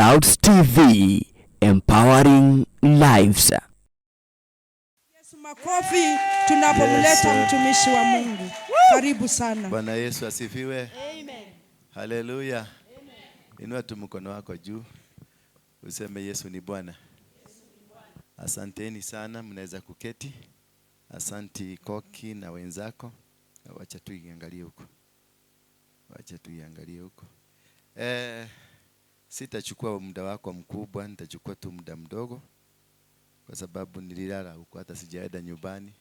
Clouds TV, empowering lives. Yesu, makofi tunapomleta Yes. mtumishi wa Mungu. Karibu sana. Bwana Yesu asifiwe. Haleluya. Inua tu mkono wako juu useme Yesu ni Bwana. Asanteni sana, mnaweza kuketi. Asanti Koki na wenzako. Wacha tu iangalie huko, wacha tu iangalie huko. Sitachukua muda wako mkubwa, nitachukua tu muda mdogo, kwa sababu nililala huko, hata sijaenda nyumbani,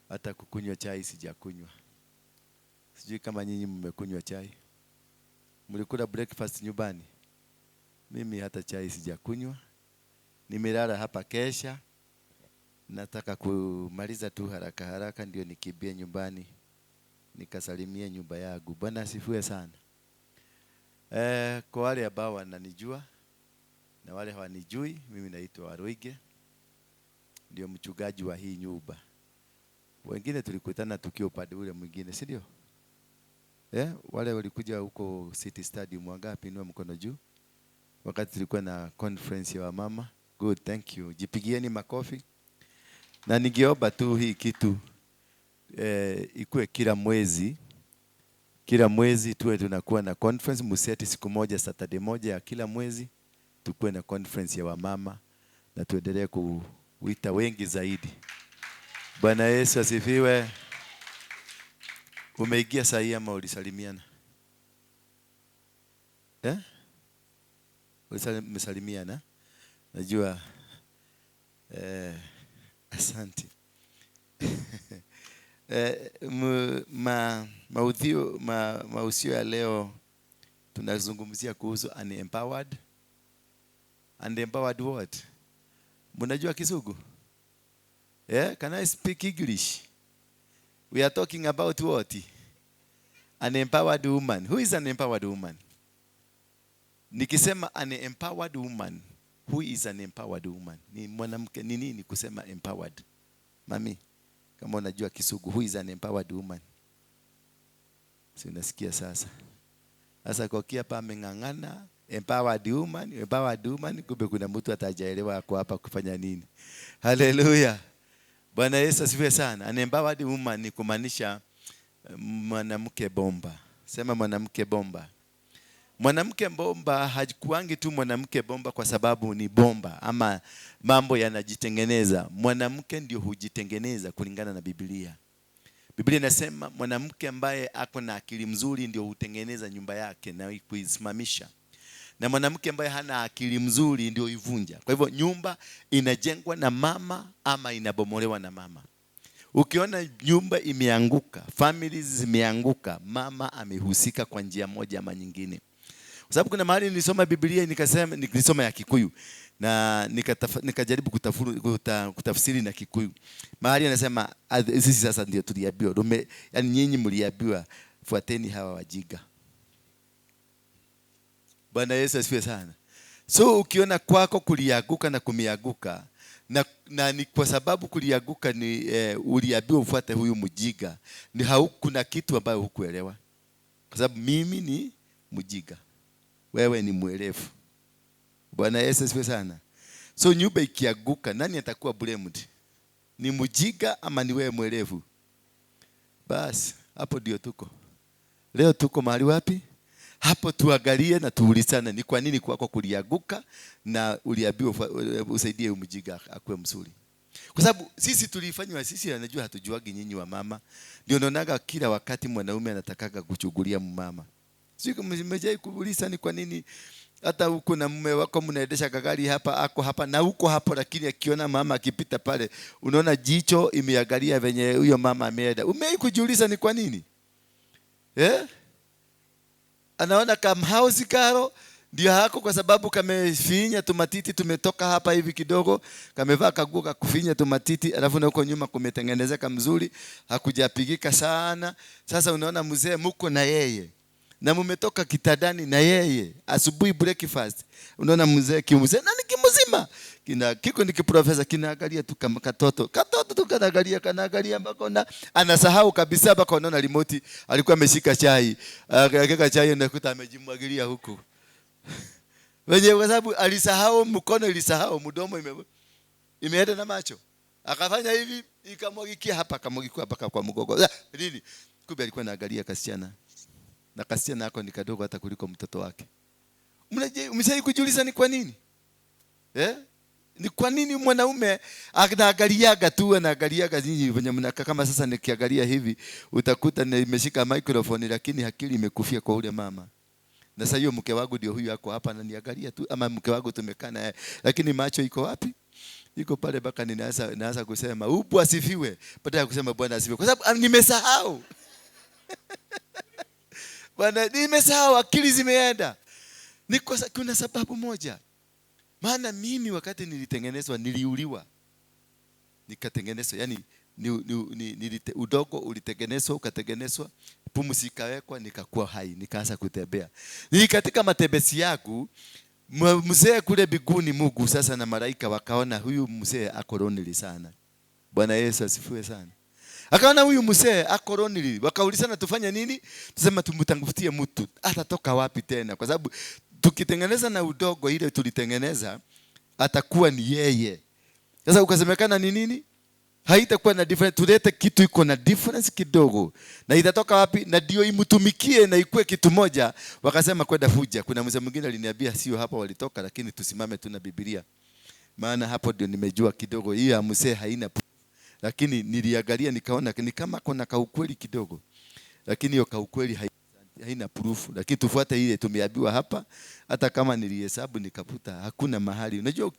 hata kukunywa chai sijakunywa. Sijui kama nyinyi mmekunywa chai. Mlikula breakfast nyumbani? Mimi hata chai sijakunywa. Nimelala hapa kesha. Nataka kumaliza tu haraka haraka ndio nikimbie nyumbani nikasalimie nyumba yangu. Bwana asifiwe sana. Kwa wale ambao wananijua na wale hawanijui, mimi naitwa Waruinge, ndio mchungaji wa hii nyumba. Wengine tulikutana tukiwa upande ule mwingine, si ndio? Wale walikuja huko City Stadium wangapi? Inua mkono juu. Wakati tulikuwa na conference ya wamama. Good, thank you. Jipigieni makofi. Na ningeomba tu hii kitu ikuwe kila mwezi. Kila mwezi tuwe tunakuwa na conference, museti siku moja, Saturday moja ya kila mwezi tukuwe na conference ya wamama na tuendelee kuita wengi zaidi. Bwana Yesu asifiwe. Umeingia sahi ama ulisalimiana? Eh? Umesalimiana? Najua asante. Maudhui ya leo tunazungumzia kuhusu unempowered. Unempowered what? Mnajua Kisugu? Yeah, can I speak English? We are talking about what? An empowered woman. Who is an empowered woman? Nikisema an empowered woman, who is an empowered woman? Ni mwanamke ni nini kusema empowered? Mami, kama unajua Kisugu, who is an empowered woman? Si unasikia sasa. Sasa Koki hapa ameng'ang'ana empowered woman, empowered woman, kumbe kuna mtu atajaelewa ako hapa kufanya nini. Haleluya. Bwana Yesu asifiwe sana. An empowered woman ni kumaanisha mwanamke bomba. Sema mwanamke bomba. Mwanamke bomba hakuangi tu mwanamke bomba kwa sababu ni bomba ama mambo yanajitengeneza. Mwanamke ndio hujitengeneza kulingana na Biblia. Biblia inasema mwanamke ambaye ako na akili mzuri ndio hutengeneza nyumba yake na kuisimamisha. Na mwanamke ambaye hana akili mzuri ndio huivunja. Kwa hivyo nyumba inajengwa na mama ama inabomolewa na mama. Ukiona nyumba imeanguka, families zimeanguka, mama amehusika kwa njia moja ama nyingine. Kwa sababu kuna mahali nilisoma Biblia nikasema, nilisoma ya Kikuyu na nikajaribu kutafsiri na Kikuyu. Mahali anasema sisi sasa ndio tuliambiwa, yani nyinyi mliambiwa fuateni hawa wajiga. Bwana Yesu asifiwe sana. So ukiona kwako kulianguka na kumianguka na ni kwa sababu kulianguka ni uliambiwa ufuate huyu mjiga, ni kuna kitu ambayo hukuelewa. Kwa sababu mimi ni mjiga, wewe ni mwerevu. Bwana Yesu asifiwe sana. So nyumba ikianguka, nani atakuwa blamed? Ni mjiga ama ni wewe mwerevu? Basi hapo ndio tuko leo. Tuko mahali wapi? Hapo tuangalie na tuulizane ni kwa nini kwako kulianguka na uliambiwa usaidie mjiga akuwe mzuri. Kwa sababu sisi tulifanywa, sisi anajua hatujuagi nyinyi wa mama. Ndio naonaga kila wakati mwanaume anatakaga kuchugulia mama. Sio kama mmejai kuuliza ni kwa nini hata huko na mume wako mnaendesha gari hapa, ako hapa na huko hapo, lakini akiona mama akipita pale unaona jicho imeangalia venye huyo mama ameenda. Umewahi kujiuliza ni kwa nini? Anaona kama house karo ndio hako kwa sababu kamefinya tumatiti tumetoka hapa hivi kidogo, kamevaa kaguo kakufinya tumatiti, alafu na huko nyuma kumetengenezeka mzuri, hakujapigika sana. Sasa unaona mzee muko na yeye na mumetoka kitandani na yeye asubuhi breakfast, unaona mzee kimzee na ni kimzima kina kiko ni kiprofesa kinaangalia tu kama katoto katoto tu kanaangalia kanaangalia mpaka na anasahau kabisa, mpaka unaona remote alikuwa ameshika chai, akaweka chai unakuta amejimwagilia huku. Wenye kwa sababu alisahau mkono, ilisahau mdomo, imeenda na macho. Akafanya hivi ikamwagikia hapa, akamwagikia hapa kwa mgongo. Nini? Kumbe alikuwa anaangalia kasichana. Na kasichana hako ni kadogo hata kuliko mtoto wake. Mshawahi kujiuliza ni kwa nini? Ni kwa nini mwanaume anaangaliaga tu, anaangaliaga nyinyi venye mnakaa? Kama sasa nikiangalia hivi utakuta nimeshika microphone lakini akili imekufia kwa ule mama. Na sasa hiyo mke wangu ndio huyu ako hapa ananiangalia tu, ama mke wangu tumekaa naye, lakini macho iko wapi? Iko pale mpaka ninaanza kusema ubu asifiwe, baada ya kusema Bwana asifiwe, kwa sababu nimesahau. Bwana, nimesahau, akili zimeenda. Ni kwa kuna sababu moja. Maana mimi wakati nilitengenezwa niliuliwa. Nikatengenezwa, yani udogo ulitengenezwa, ukatengenezwa, pumzi ikawekwa, nikakuwa hai, nikaanza kutembea. Ni katika matembezi yangu, mzee kule biguni Mungu sasa na malaika wakaona huyu mzee ako lonely sana. Bwana Yesu asifiwe sana. Akaona huyu mzee ako lonely, wakaulizana tufanye nini? Tusema tumtangufutie mtu, atatoka wapi tena? Kwa sababu tukitengeneza na udogo ile tulitengeneza atakuwa ni yeye. Sasa ukasemekana ni nini? Haitakuwa na difference, tulete kitu iko na difference kidogo. Na itatoka wapi? Na ndio imtumikie na ikue kitu moja. Wakasema kwenda Fuja. Kuna mzee mwingine aliniambia sio hapa walitoka, lakini tusimame tu na Biblia. Maana hapo ndio nimejua kidogo hii ya mzee haina, lakini niliangalia nikaona ni kama kuna kaukweli kidogo. Lakini hiyo kaukweli haina proof, lakini tufuate ile tumeambiwa hapa. Hata kama nilihesabu nikaputa hakuna mahali. Unajua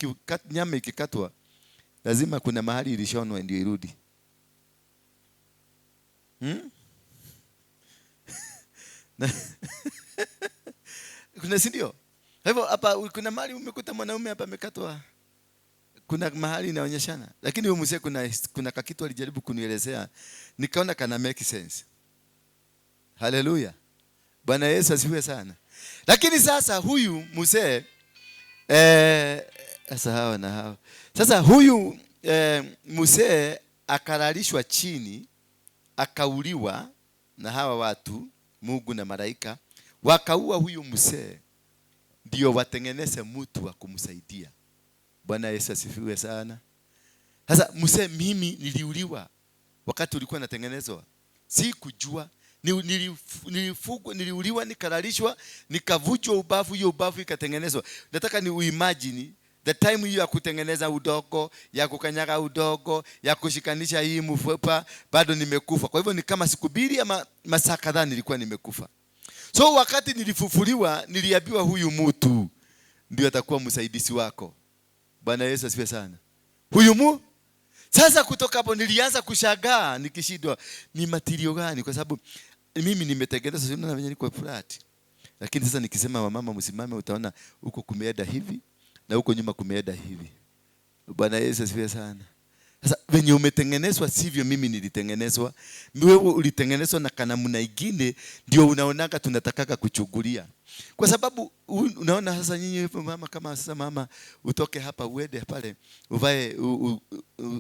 nyama ikikatwa lazima kuna mahali ilishonwa ndio irudi. Kuna, si ndio? Hivyo hapa kuna mahali umekuta mwanaume hapa amekatwa. Kuna mahali inaonyeshana. Lakini huyu mzee kuna kakitu alijaribu kunielezea, nikaona kana make sense. Haleluya. Bwana Yesu asifiwe sana. Lakini sasa huyu mzee sasa hawa na hawa. Sasa huyu mzee akalalishwa chini, akauliwa na hawa watu, Mungu na malaika wakaua huyu mzee ndio watengeneze mtu wa kumsaidia. Bwana Yesu asifiwe sana. Sasa mzee, mimi niliuliwa wakati ulikuwa unatengenezwa. Sikujua. Nilifugwa, niliuliwa, nikalalishwa, nikavujwa ubavu, hiyo ubavu ikatengenezwa. Nataka ni uimagine the time hiyo ya kutengeneza udogo, ya kukanyaga udogo, ya kushikanisha hii mfupa, bado nimekufa. Kwa hivyo ni kama siku mbili ama masaa kadhaa nilikuwa nimekufa. So wakati nilifufuliwa, niliambiwa huyu mtu ndio atakuwa msaidizi wako. Bwana Yesu asifiwe sana. Huyu mu sasa kutoka hapo nilianza kushangaa nikishindwa ni material gani, kwa sababu mimi nimetengeneza, sio na venye niko flat. Lakini sasa nikisema wamama msimame, utaona huko kumeenda hivi na huko nyuma kumeenda hivi. Bwana Yesu asifiwe sana. Sasa venye umetengenezwa sivyo mimi nilitengenezwa. Wewe ulitengenezwa na kanamna nyingine, ndio unaonaka tunatakaka kuchugulia. Kwa sababu unaona sasa nyinyi mama, kama sasa mama utoke hapa uende pale uvae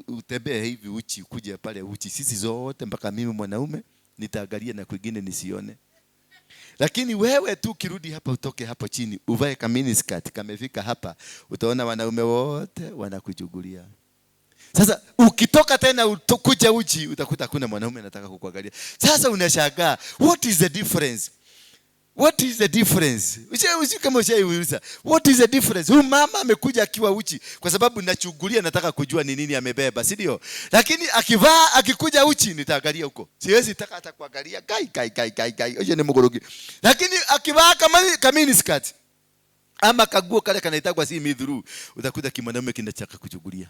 utembee hivi uchi ukuje pale uchi, sisi zote mpaka mimi mwanaume nitaangalia na kwingine nisione. Lakini wewe tu ukirudi hapa utoke hapo chini uvae ka mini skirt kamefika hapa, utaona wanaume wote wanakuchugulia. Sasa ukitoka tena kuja uchi utakuta hakuna mwanaume anataka kukuangalia. Sasa unashangaa, what is the difference? What is the difference? Usi kama ushaiuliza, what is the difference? Huyu mama amekuja akiwa uchi kwa sababu nachungulia, nataka kujua ni nini amebeba, si ndio? Lakini akivaa akikuja uchi nitaangalia huko. Siwezi taka hata kuangalia. Kai kai kai kai kai. Oje ni mgorogi. Lakini akivaa kama mini skirt ama kaguo kale kanaitagwa si midhuru, utakuta kimwanaume kinachaka kuchungulia.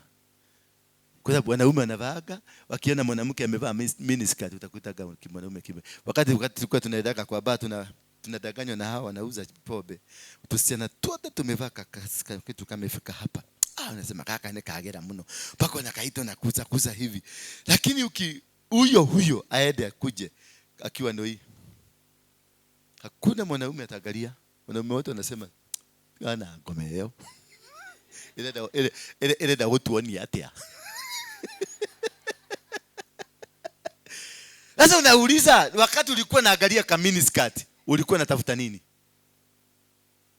Kwa sababu wanaume wanavaaga, wakiona mwanamke amevaa mini skirt utakuta kimwanaume kime. Wakati tulikuwa tunaendaka kwa baa, tunadanganywa na hawa wanauza pombe. Tusichana tuote tumevaa kitu kamefika hapa. Unasema kaka ni kagera mno. Pako na kaito na kuza kuza hivi. Lakini huyo huyo aende akuje akiwa ndio hii. Hakuna mwanaume ataangalia. Wanaume wote wanasema ana ngome yao. Ile da watu wani atia. Sasa unauliza, wakati ulikuwa unaangalia ka mini skirt, ulikuwa unatafuta nini?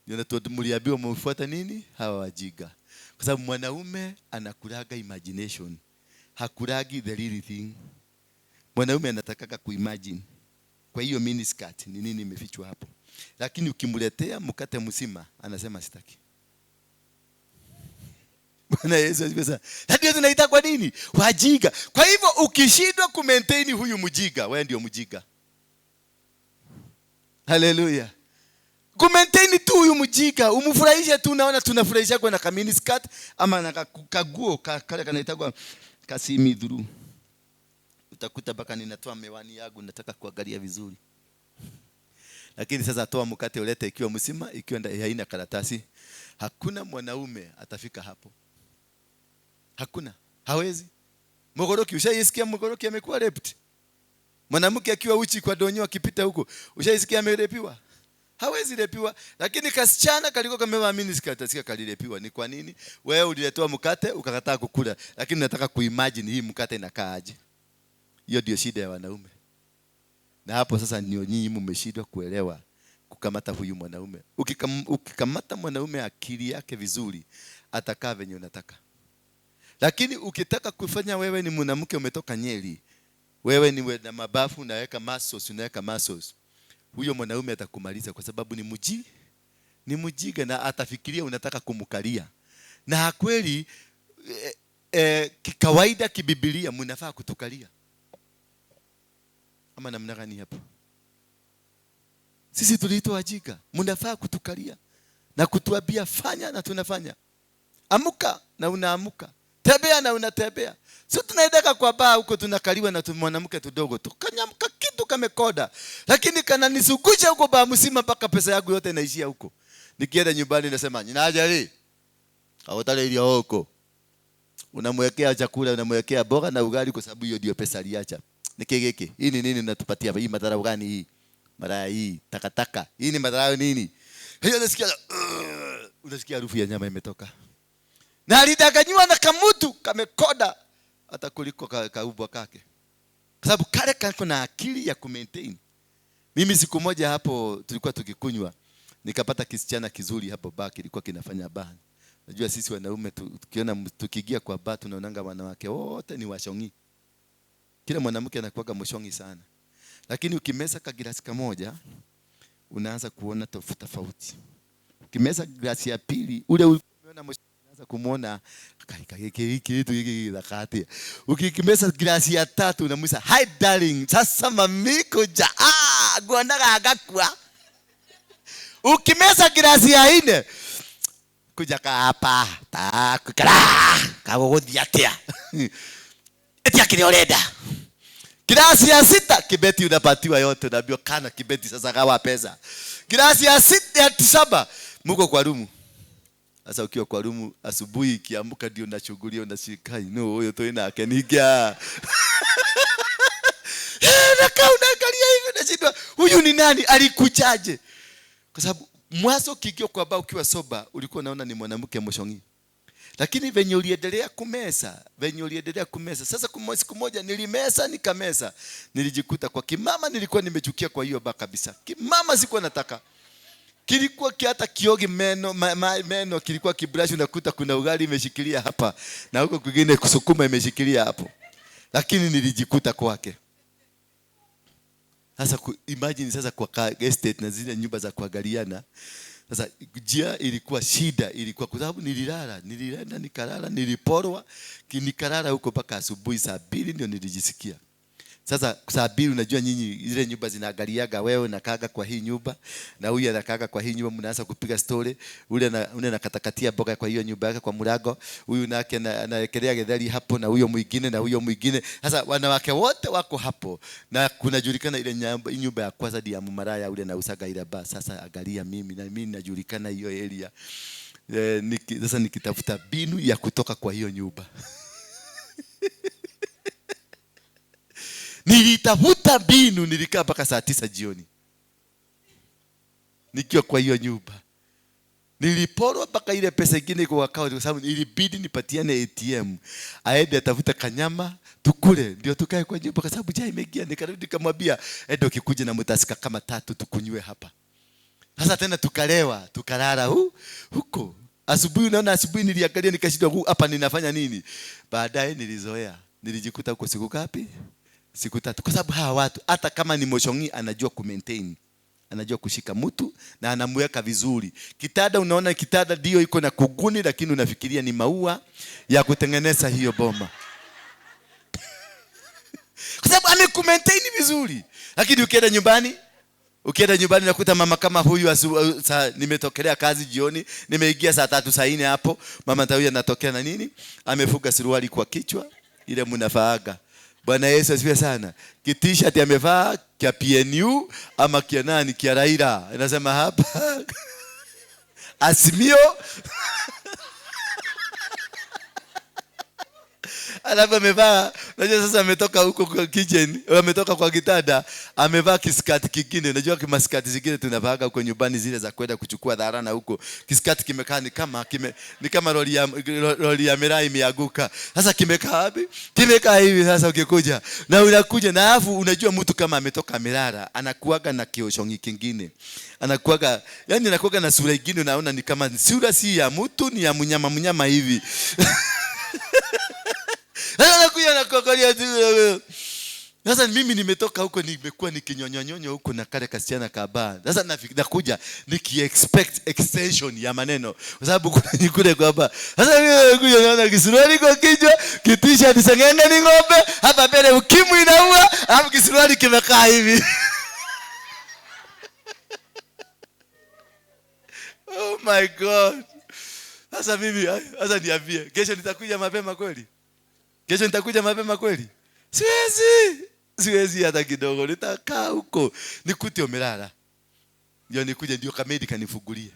Ndio mliambiwa mfuata nini? Hawa wajiga. Kwa sababu mwanaume anakulaga imagination. Hakulagi the real thing. Mwanaume anatakaga kuimagine. Kwa hiyo mini skirt ni nini imefichwa hapo. Lakini ukimletea mkate mzima anasema sitaki. Bwana Yesu asifiwe sana. Na ndio tunaita kwa nini? Wajiga. Kwa hivyo ukishindwa kumaintain huyu mjiga, wewe ndio mjiga. Haleluya. Kumaintain tu huyu mjiga, umfurahishe tu, naona tunafurahisha kwa na kamini skirt ama na kaguo kale kanaitwa kasimi dhuru. Utakuta mpaka ninatoa miwani yangu nataka kuangalia vizuri. Lakini sasa toa mkate ulete ikiwa mzima, ikiwa haina karatasi. Hakuna mwanaume atafika hapo. Hakuna. Hawezi. Mogoroki, ushaisikia Mogoroki amekuwa raped? Mwanamke akiwa uchi kwa donyo akipita huko, ushaisikia amerepiwa? Hawezi repiwa. Lakini kasichana kalikuwa kamevaa miniskirt, utasikia kalirepiwa. Ni kwa nini? Wewe uliletewa mkate ukakataa kukula, lakini nataka kuimagine hii mkate inakaa aje. Hiyo ndio shida ya wanaume. Na hapo sasa ndio nyinyi mmeshindwa kuelewa kukamata huyu mwanaume. Ukikamata mwanaume akili yake vizuri, atakaa venye unataka. Lakini ukitaka kufanya wewe ni mwanamke umetoka Nyeri, wewe ni na mabafu unaweka muscles, unaweka muscles. Huyo mwanaume atakumaliza kwa sababu ni mjiga na atafikiria unataka kumkalia. Na kweli kikawaida kibibilia mnafaa kutukalia. Ama namna gani hapo? Sisi tuliitwa wajinga, mnafaa kutukalia na kutuambia fanya na tunafanya. Amuka na unaamuka. Tembea na unatembea. Sio tunaendeka kwa baa huko tunakaliwa na mwanamke tudogo tu. Kanyamka kitu kamekoda. Lakini kananisugusha huko baa mzima mpaka pesa yangu yote inaishia huko. Nikienda nyumbani nasema ninaja. Hawatale ile huko. Unamwekea chakula, unamwekea boga na ugali kwa sababu hiyo ndio pesa aliacha. Nikigeke. Hii ni nini unatupatia? Hii madhara gani hii? Madhara hii takataka. Hii ni madhara nini? Hiyo unasikia unasikia harufu ya nyama imetoka. Na alidanganywa na kamutu kamekoda hata kuliko kaubwa kake. Kwa sababu kale kako na akili ya kumaintain. Mimi siku moja hapo tulikuwa tukikunywa, nikapata kisichana kizuri hapo bar, kilikuwa kinafanya bar. Najua sisi wanaume tukiona tukiingia kwa bar tunaonanga wanawake wote ni washongi. Kila mwanamke anakuwa mshongi sana. Lakini ukimeza kagilasi kamoja unaanza kuona tofauti. Ukimeza glasi ya pili ule umeona unaanza kumuona kitu hiki zakati. Ukikimeza glasi ya tatu unamusa hi darling, sasa mamiko ja guonaga agakua. Ukimeza glasi ya nne kuja hapa ta kukara kagogothia atia. Etia kile urenda. Glasi ya sita kibeti unapatiwa yote, unaambiwa kana kibeti sasa gawa pesa. Glasi ya sita ya saba mko kwa rumu. Sasa ukiwa kwa rumu asubuhi ikiamka ndio unachungulia unashika no huyo tu ina akeniga. Nakaa unaangalia hivi unashindwa huyu ni nani, alikujaje? Kwa sababu mwanzo kikio kwa baa ukiwa soba ulikuwa unaona ni mwanamke mshongi. Lakini venye uliendelea kumesa, Sasa siku moja nilimesa nikamesa. Nilijikuta kwa kimama nilikuwa nimechukia kwa hiyo baa kabisa. Kimama sikuwa nataka. Kilikuwa hata kiogi meno, meno kilikuwa kibrush, unakuta kuna ugali imeshikilia hapa na huko kwingine kusukuma imeshikilia hapo. Lakini nilijikuta kwake. Sasa imagine sasa kwa estate na zile nyumba za kuangaliana. Sasa jia ilikuwa shida, ilikuwa kwa sababu nililala nikalala, niliporwa, nikalala huko mpaka asubuhi saa 2 ndio nilijisikia. Sasa saa 2 unajua nyinyi zile nyumba zinaangaliaga, wewe unakaaga kwa hii nyumba na huyu anakaaga kwa hii nyumba, mnaanza kupiga story, ule anakatakatia mboga kwa hiyo nyumba yake kwa mlango, huyu nake anawekelea getheri hapo na huyo mwingine na huyo mwingine. Sasa wanawake wote wako hapo na kunajulikana ile nyumba ya kwanza ya mumaraya ule anausaga ile ba. Sasa angalia mimi na mimi najulikana hiyo area. Sasa nikitafuta binu ya kutoka kwa hiyo nyumba. Nilitafuta mbinu, nilikaa mpaka saa 9 jioni nikiwa kwa hiyo nyumba. Niliporwa mpaka ile pesa nyingine kwa account, kwa sababu ilibidi nipatiane ATM aende atafuta kanyama tukule ndio tukae kwa nyumba, kwa sababu jai imeingia. Nikarudi nikamwambia ende ukikuja na mtasika kama 3 tukunywe hapa. Sasa tena tukalewa, tukalala huko. Asubuhi unaona, asubuhi niliangalia nikashindwa, hapa ninafanya nini? Baadaye nilizoea. Nilijikuta huko siku ngapi? Siku 3. Kwa sababu hawa watu hata kama ni moshongi anajua ku maintain. Anajua kushika mtu na anamweka vizuri. Kitanda unaona kitanda ndio iko na kuguni, lakini unafikiria ni maua ya kutengeneza hiyo boma. Kwa sababu amekumaintain vizuri. Lakini ukienda nyumbani unakuta mama kama huyu, nimetokelea kazi jioni, nimeingia saa 3 saa 4 hapo, mama huyu anatokea na nini? Amefuga suruali kwa kichwa ile mnafaaga. Bwana Yesu asifiwe sana. Kitisha ati amevaa kia PNU ama kia nani, kia Raila. Inasema hapa Azimio. Alafu amevaa, unajua sasa ametoka huko kwa kitchen, ametoka kwa kitanda, amevaa kiskati kingine. Unajua kimaskati zingine tunavaaga huko nyumbani zile za kwenda kuchukua dhara na huko. Kiskati kimekaa ni kama lori ya miraa imeanguka. Sasa kimekaa wapi? Kimekaa hivi sasa ukikuja. Na unakuja na alafu unajua mtu kama ametoka amelala, anakuaga na kioshongi kingine. Anakuaga, yani anakuaga na sura nyingine, unaona ni kama sura si ya mtu, ni ya mnyama hivi. Anakuja na kuangalia tu. Sasa mimi nimetoka huko, nimekuwa nikinyonyonyonyo huko na kale kasichana ka bar. Sasa nakuja niki-expect extension ya maneno, kwa sababu kuna nyingine kwa bar. Sasa mimi nakuja naona kisuruali kwa kichwa, kitisha tisengenge ni ng'ombe, hapa mbele ukimwi inaua, alafu kisuruali kimekaa hivi. Oh my God. Sasa mimi, sasa niambie, kesho nitakuja mapema kweli? Kesho nitakuja mapema kweli? Siwezi. Siwezi hata kidogo. Nitakaa huko. Nikute umelala. Ndio nikuje, ndio kamedi kanifungulie.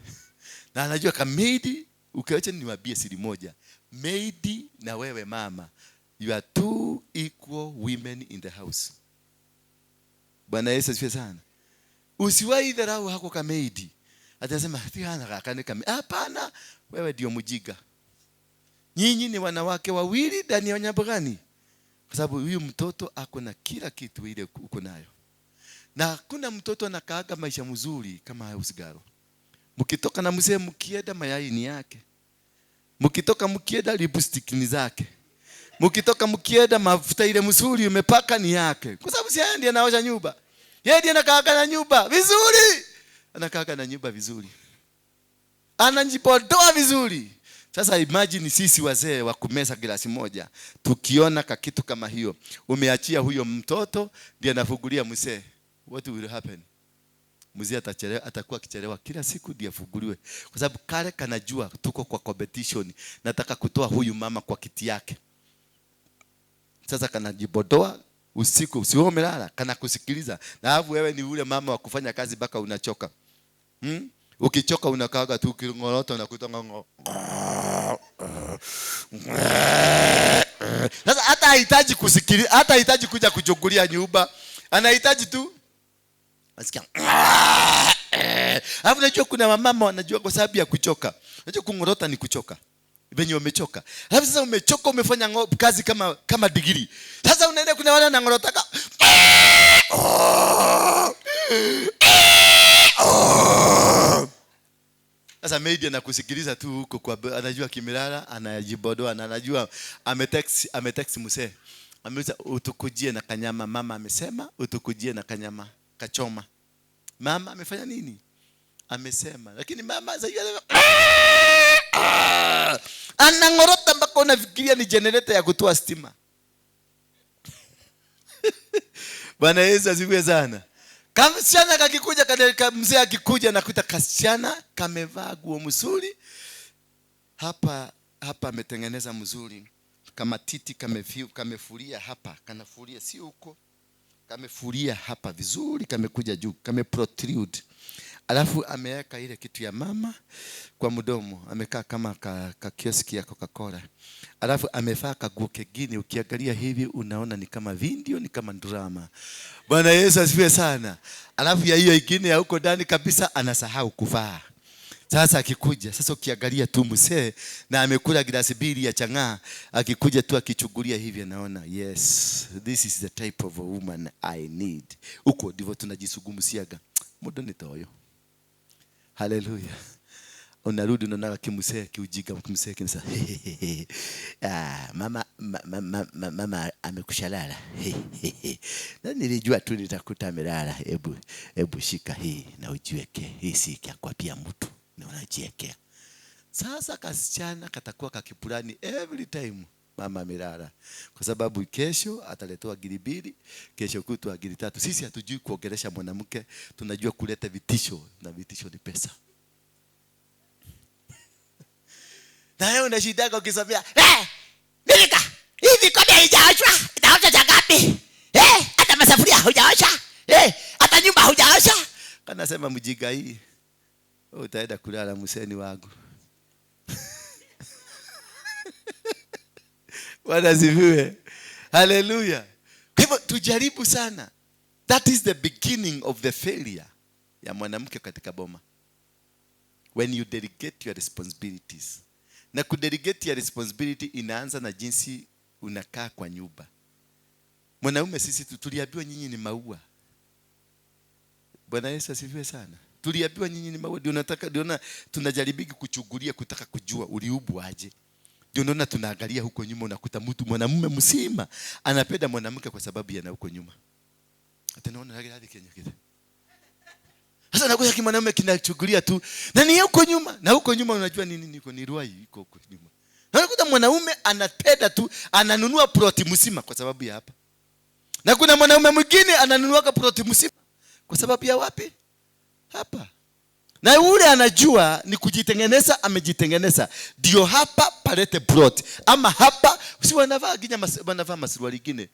Na anajua kamedi, ukiacha niwaambie siri moja. Maid na wewe mama, you are two equal women in the house. Bwana Yesu asifiwe sana. Usiwahi dharau hako kamedi. Atasema, "Hana kaka kamedi." Hapana, wewe ndio mjiga. Nyinyi ni wanawake wawili ndani ya nyumba gani? Kwa sababu huyu mtoto ako na kila kitu ile uko nayo. Na hakuna mtoto anakaaga maisha mzuri kama house girl. Mkitoka na mzee mkienda mayai ni yake. Mkitoka mkienda lipstick ni zake. Mkitoka mkienda mafuta ile mzuri umepaka ni yake. Kwa sababu si yeye ndiye anaosha nyumba. Yeye ndiye anakaaga na nyumba vizuri. Anakaaga na nyumba vizuri. Anajipodoa vizuri. Sasa imagine sisi wazee wa kumeza glasi moja, tukiona kitu kama hiyo, umeachia huyo mtoto ndiye anafungulia mzee. What will happen? Mzee atachelewa, atakuwa akichelewa kila siku ndiye afunguliwe. Kwa sababu kale kanajua tuko kwa competition, nataka kutoa huyu mama kwa kiti yake. Sasa kanajibodoa usiku, usiwe umelala, kanakusikiliza. Na alafu wewe ni yule mama wa kufanya kazi mpaka unachoka. Ukichoka unakaaga tu ukingorota unakuta ngongo. Sasa hata hahitaji kusikiliza, hata hahitaji kuja kuchungulia nyumba. Anahitaji tu nasikia. Alafu unajua kuna wamama wanajua kwa sababu ya kuchoka. Unajua kungorota ni kuchoka. Venye umechoka. Alafu sasa umechoka, umefanya kazi kama degree. Sasa unaenda kuna wale wanangorotaka. Sasa maid anakusikiliza tu huko kwa, anajua kimelala, anajibodoa na anajua ametext mzee. Ameuliza utukujie na kanyama, mama amesema utukujie na kanyama kachoma. Mama amefanya nini? Amesema. Lakini mama sasa anangorota mpaka unafikiria ni generator ya kutoa stima. Bwana Yesu asifiwe sana. Kasichana kakikuja, mzee akikuja nakuta kasichana kamevaa nguo mzuri. Hapa hapa ametengeneza mzuri. Kama titi kamefuria hapa, kanafuria si huko. Kamefuria hapa vizuri, kamekuja juu, kame protrude. Alafu ameweka ile kitu ya mama kwa mdomo, amekaa kama ka kioski ya Coca-Cola. Alafu amevaa kaguo kengine, ukiangalia hivi unaona ni kama video, ni kama drama. Bwana Yesu asifiwe sana. Alafu ya hiyo ingine ya huko ndani kabisa anasahau kuvaa. Sasa akikuja, sasa ukiangalia tu mzee na amekula glasi mbili ya chang'aa, akikuja tu akichungulia hivi anaona, yes, this is the type of a woman I need. Huko ndivyo tunajisugumsiaga. Mudo ni toyo. Haleluya. Unarudi unaona kimsee kiujiga kimsee kinasa. Ah, mama mama, mama amekushalala. Na nilijua tu nitakuta amelala. Hebu shika hii na ujiweke. Hii si ya kuapia mtu. Na unajiwekea. Sasa kasichana katakuwa kakipulani every time mama amelala, kwa sababu kesho ataletewa giri 2, kesho kutwa giri 3. Sisi hatujui kuongelesha mwanamke, tunajua kuleta vitisho, na vitisho ni pesa. Na wewe unashindaga ukisomea, "Nilika, hivi kodi haijaoshwa, itaoshwa cha ngapi? Hata masafuria hujaosha, hata nyumba hujaosha." Kanasema mjinga hii, wewe utaenda kulala mseni wangu. Bwana asifiwe. Hallelujah. Kwa hivyo tujaribu sana. That is the beginning of the failure ya mwanamke katika boma. When you delegate your responsibilities. Na kudelegate your responsibility inaanza na jinsi unakaa kwa nyumba. Mwanaume sisi tuliambiwa nyinyi ni maua. Bwana Yesu asifiwe sana. Tuliambiwa nyinyi ni maua. Ndio nataka, ndio tunajaribiki kuchungulia kutaka kujua uliubwa aje. Ndio unaona tunaangalia huko nyuma, unakuta mtu mwanamume mzima anapenda mwanamke kwa sababu yana huko nyuma. Hata naona hadi Kenya kile. Sasa nakuja kimwanaume kinachukulia tu. Na ni huko nyuma, na huko nyuma unajua nini niko ni ruai iko huko nyuma. Na unakuta mwanaume anapenda tu, ananunua ploti mzima kwa sababu ya hapa. Na kuna mwanaume mwingine ananunua ploti mzima kwa sababu ya wapi? Hapa. Na yule anajua ni kujitengeneza, amejitengeneza. Ndio hapa palete plot. Ama hapa si wanavaa ginya wanavaa masuruali nyingine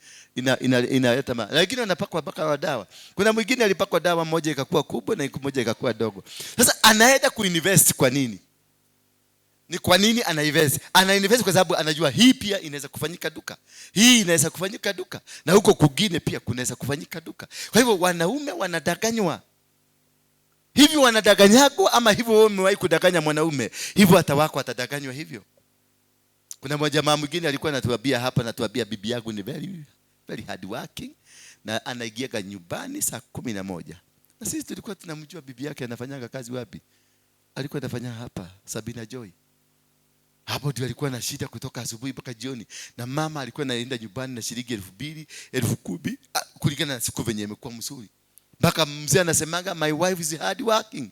inaleta ma. Lakini wanapakwa mpaka wa dawa. Kuna mwingine alipakwa dawa moja ikakuwa kubwa na moja ikakuwa dogo. Sasa anaenda kuinvest kwa nini? Ni kwa nini anainvest? Anainvest kwa sababu anajua hii pia inaweza kufanyika duka. Hii inaweza kufanyika duka. Na huko kugine pia kunaweza kufanyika duka. Kwa hivyo wanaume wanadanganywa. Hivi wanadanganyako ama hivyo wewe umewahi kudanganya mwanaume, hivyo hata wako atadanganywa hivyo. Kuna jamaa mwingine alikuwa anatuambia hapa, anatuambia bibi yangu ni very very hard working na anaingia nyumbani saa 11. Na sisi tulikuwa tunamjua bibi yake anafanyanga kazi wapi? Alikuwa anafanya hapa Sabina Joy. Hapo ndio alikuwa na shida kutoka asubuhi mpaka jioni. Na mama alikuwa anaenda nyumbani na shilingi 2000, 10,000 kulingana na siku venye imekuwa mzuri. Mpaka mzee anasemanga my wife is hard working.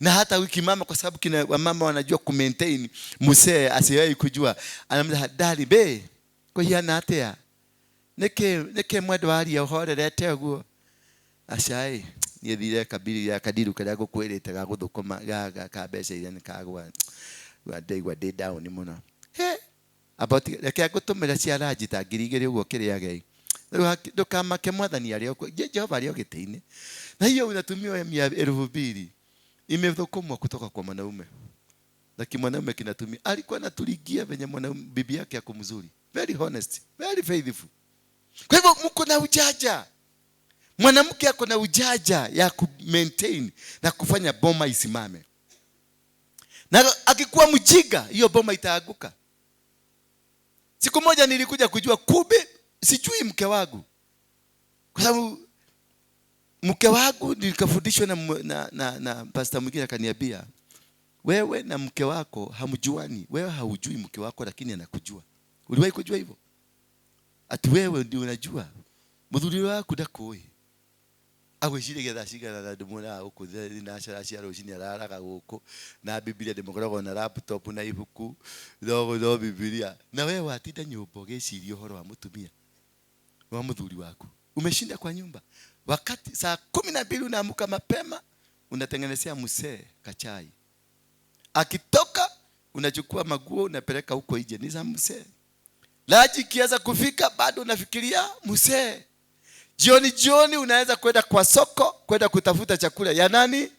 Na hata wiki mama, kwa sababu kina wamama wanajua ku maintain mzee asiwahi kujua, anamwambia dali be kwa hiyo anatea neke mwendo wali uhorerete uguo ashai niethire kabili ya kadiru karia gukwirite ga guthukuma ga ka mbeca iria nikagwa ndaigua ndi down muno he about reke ngutumira cia ranji ta 2,000 uguo kiriage ndukamake mwathani aria Jehova aria gĩtĩ-inĩ. Na hiyo unatumia 2,000 imethukumwa kutoka kwa mwanaume. Lakini mwanaume kinatumia, alikuwa anatuligia venye mwanaume bibi yake ako mzuri, very honest, very faithful. Kwa hivyo mko na ujaja. Mwanamke ako na ujaja ya ku maintain na kufanya boma isimame. Na akikuwa mjinga hiyo boma itaanguka. Siku moja nilikuja kujua kumbe sijui mke wangu. Kwa sababu mke wangu nilikafundishwa na pastor mwingine akaniambia, wewe na mke wako hamjuani. Wewe haujui mke wako lakini anakujua. Uliwahi kujua hivyo? Ati wewe ndio unajua. Muthuri waku ndakũĩ. Agwĩciria thaa cigana na ndĩmuonaga gũkũ thinacara cia rũcinĩ araraga gũkũ na Biblia ndĩmũkoragwo na laptop na ibuku no Biblia. Na wewe watinda nyũmba ũgĩciria ũhoro wa mũtumia wa mũthuri waku. Umeshinda kwa nyumba. Wakati saa 12 unaamka mapema unatengenezea mzee kachai. Akitoka unachukua maguo unapeleka huko nje ni za mzee. Laji kianza kufika bado unafikiria mzee. Jioni jioni unaweza kwenda kwa soko kwenda kutafuta chakula ya nani?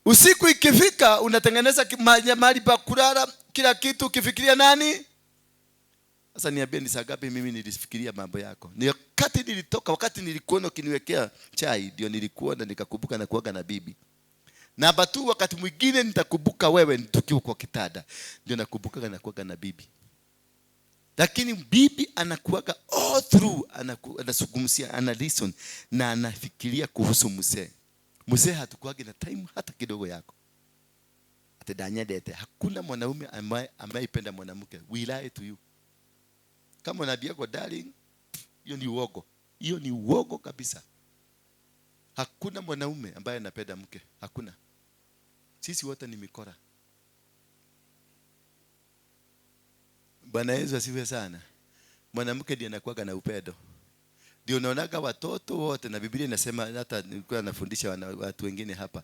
Usiku ikifika unatengeneza mahali pa kulala kila kitu ukifikiria nani? Sasa niambie ni saa ngapi mimi nilifikiria mambo yako? Ni wakati nilitoka, wakati nilikuona ukiniwekea chai ndio nilikuona nikakumbuka na kuaga na bibi. Na batu wakati mwingine nitakumbuka wewe tukiwa kwa kitanda ndio nakumbuka na kuaga na bibi. Lakini bibi anakuaga all through, anasugumsia, ana listen na anafikiria kuhusu mzee. Mzee hatukuagi na time hata kidogo yako. Ate danyedete. Hakuna mwanaume ambaye ameipenda mwanamke. We lie to you. Kama unaambia kwa darling, hiyo ni uogo. Hiyo ni uogo kabisa. Hakuna mwanaume ambaye anapenda mke. Hakuna. Sisi wote ni mikora. Bwana Yesu asifiwe sana. Mwanamke ndiye anakuwaga na upendo. Ndio unaonaga watoto wote, na Biblia inasema, hata nilikuwa nafundisha watu wengine hapa.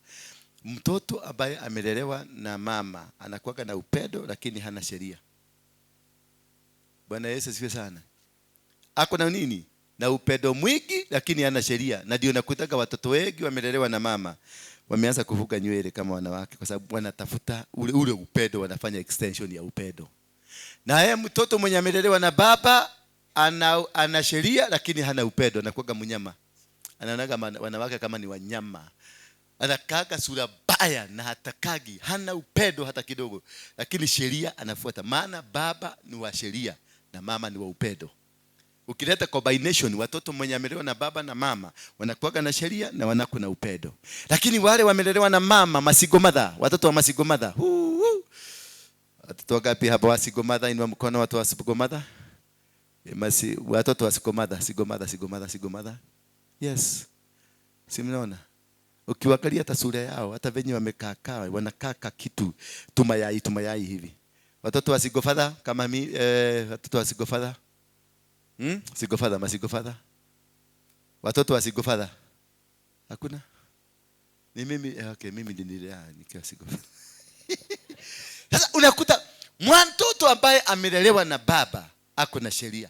Mtoto ambaye amelelewa na mama anakuwaga na upendo lakini hana sheria. Bwana Yesu asifiwe sana. Ako na nini? Na upendo mwingi lakini hana sheria. Na ndio nakutaga watoto wengi wamelelewa na mama wameanza kufuga nywele kama wanawake, kwa sababu wanatafuta ule upendo, wanafanya extension ya upendo. Na yeye mtoto mwenye amelelewa na baba ana sheria lakini hana upendo, anakuwa mnyama. Anaonaga wanawake kama ni wanyama. Anakaga sura baya na hatakagi, hana upendo hata kidogo, lakini sheria anafuata. Maana baba ni wa sheria na mama ni wa upendo. Ukileta combination, watoto mwenye amelelewa na baba na mama wanakuwa na sheria na wanakuwa na upendo. Lakini wale wamelelewa na mama masigomadha, watoto wa masigomadha. Watoto wangapi hapa wa sigomadha? Inua mkono watu wa sigomadha. Watoto wa sigomadha, sigomadha, sigomadha, sigomadha. Yes. Si mnaona? Ukiangalia hata sura yao, hata venye wamekaa kaa, wanakaa kitu tumayai tumayai hivi. Watoto wa sigofadha kama mi, watoto wa sigofadha. Sigofadha, masigofadha. Watoto wa sigofadha. Hakuna? Ni mimi, okay, mimi nililea nikiwa sigofadha. Sasa unakuta mtoto ambaye amelelewa na baba ako na sheria.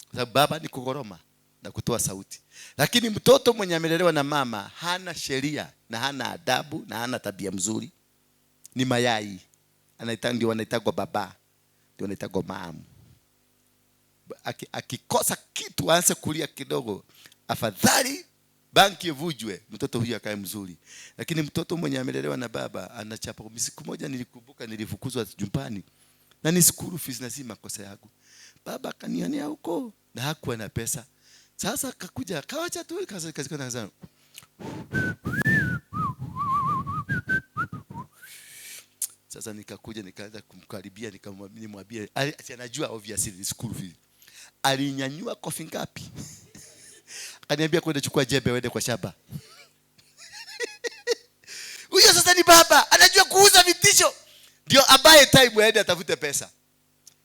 Kwa sababu baba ni kugoroma na kutoa sauti. Lakini mtoto mwenye amelelewa na mama hana sheria na hana adabu na hana tabia mzuri. Ni mayai. Ndio wanaitagwa baba. Ndio wanaitagwa mamu. Akikosa kitu aanze kulia kidogo, afadhali banki ivujwe, mtoto huyu akae mzuri. Lakini mtoto mwenye amelelewa na baba anachapa. Siku moja nilikumbuka nilifukuzwa jumbani na ni school fees na si makosa yangu. Baba akanionea huko na hakuwa na pesa. Sasa akakuja akawacha tu kaza kaza. Sasa nikakuja nikaanza kumkaribia, nikamwambia, anajua obviously ni school fees. Alinyanyua kofi ngapi? Akaniambia kwenda chukua jembe uende kwa shamba. Huyo sasa ni baba, anajua kuuza vitisho. Ndio abaye time aende atafute pesa.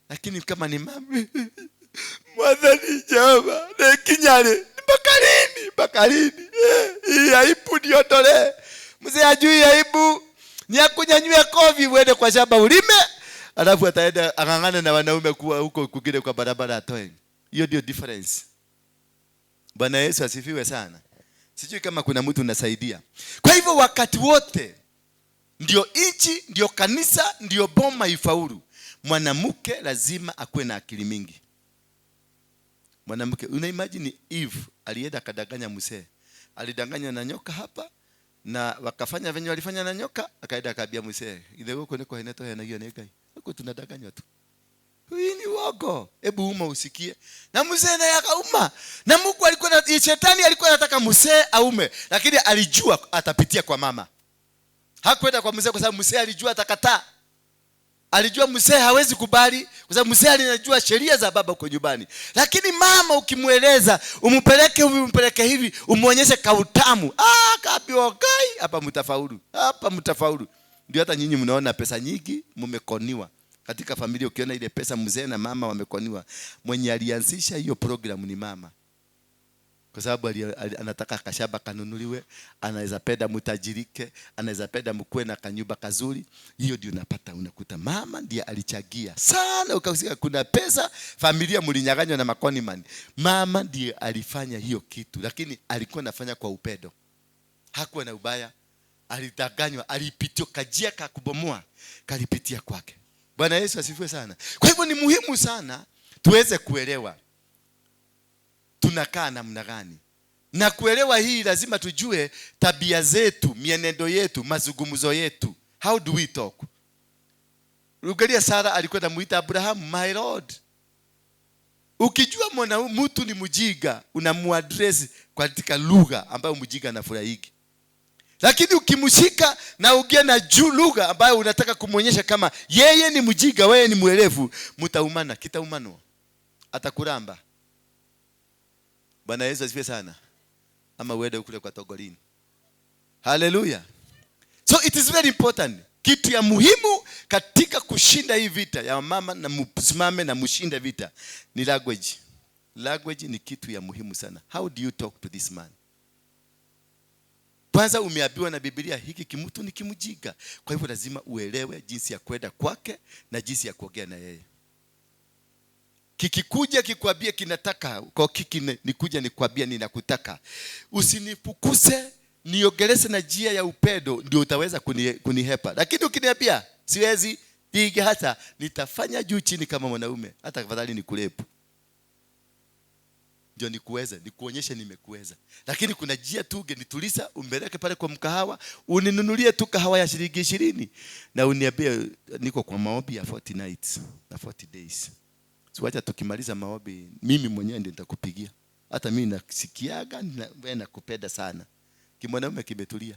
Lakini kama ni mama, mwadhani jama, na kinyale, mpaka lini? Mpaka lini? Hii aibu niondolee. Mzee ajui aibu. Ni akunyanyue kofi uende kwa shamba ulime, alafu ataenda angangane na wanaume kuwa huko kugire kwa barabara atoe. Hiyo ndio difference. Bwana Yesu asifiwe sana. Sijui kama kuna mtu unasaidia. Kwa hivyo wakati wote ndio nchi, ndio kanisa, ndio boma ifaulu, mwanamke lazima akuwe na akili mingi. Mwanamke, una imagine Eve alienda akadanganya mzee. Alidanganya na nyoka hapa na wakafanya venye walifanya na nyoka, akaenda akaambia mzee, ile huko niko inato yana hiyo ngai. Huko tunadanganywa tu. Hii ni uongo. Hebu uma usikie. Na mzee naye akauma. Na Mungu alikuwa na shetani alikuwa anataka mzee aume, lakini alijua atapitia kwa mama. Hakwenda kwa mzee kwa sababu mzee alijua atakataa. Alijua mzee hawezi kubali kwa sababu mzee alijua sheria za baba huko nyumbani. Lakini mama ukimueleza, umpeleke hivi, umpeleke hivi, umuonyeshe kautamu. Kapi okai, hapa mtafaulu. Hapa mtafaulu. Ndio hata nyinyi mnaona pesa nyingi mmekoniwa. Katika familia ukiona ile pesa mzee na mama wamekoniwa, mwenye alianzisha hiyo program ni mama. Kwa sababu anataka kashamba kanunuliwe, anaweza penda mtajirike, anaweza penda mkue na kanyumba kazuri. Hiyo ndio unapata, unakuta mama ndiye alichagia sana. Ukasikia kuna pesa, familia mlinyang'anywa na makoni man. Mama ndiye alifanya hiyo kitu, lakini alikuwa anafanya kwa upendo. Hakuwa na ubaya. Alidanganywa, alipitia kajia ka kubomoa, kalipitia kwake. Bwana Yesu asifiwe sana. Kwa hivyo ni muhimu sana tuweze kuelewa tunakaa namna gani. Na kuelewa hii lazima tujue tabia zetu, mienendo yetu, mazungumzo yetu. How do we talk? Ukiangalia Sara alikuwa anamuita Abraham my lord. Ukijua mwana mtu ni mjinga, unamuaddress katika lugha ambayo mjinga anafurahiki. Lakini ukimshika na ugie na juu lugha ambayo unataka kumwonyesha kama yeye ni mjinga, wewe ni mwerevu, mtaumana, kitaumanwa. Atakuramba. Bwana Yesu asifiwe sana. Ama uende kule kwa togolini. Hallelujah. So it is very important. Kitu ya muhimu katika kushinda hii vita ya mama na msimame na mshinde vita ni language. Language ni kitu ya muhimu sana. How do you talk to this man? Kwanza umeambiwa na Biblia hiki kimtu ni kimjinga. Kwa hivyo lazima uelewe jinsi ya kwenda kwake na jinsi ya kuongea na yeye. Kikikuja kikwambie kinataka, kwa kiki nikuja nikwambie ninakutaka. Usinifukuse, niongeleze na njia ya upendo ndio utaweza kunihepa. Lakini ukiniambia siwezi, piga hata nitafanya juu chini kama mwanaume, hata afadhali nikurepu. Ndio nikuweze, nikuonyeshe nimekuweza. Lakini kuna njia tu ungenituliza, umbeleke pale kwa mkahawa, uninunulie tu kahawa ya shilingi 20 na uniambie niko kwa maombi ya 40 nights na 40 days. So wacha tukimaliza maombi mimi mwenyewe ndiye nitakupigia. Hata mimi nasikiaga na wewe nakupenda sana. Kimwanaume kimetulia.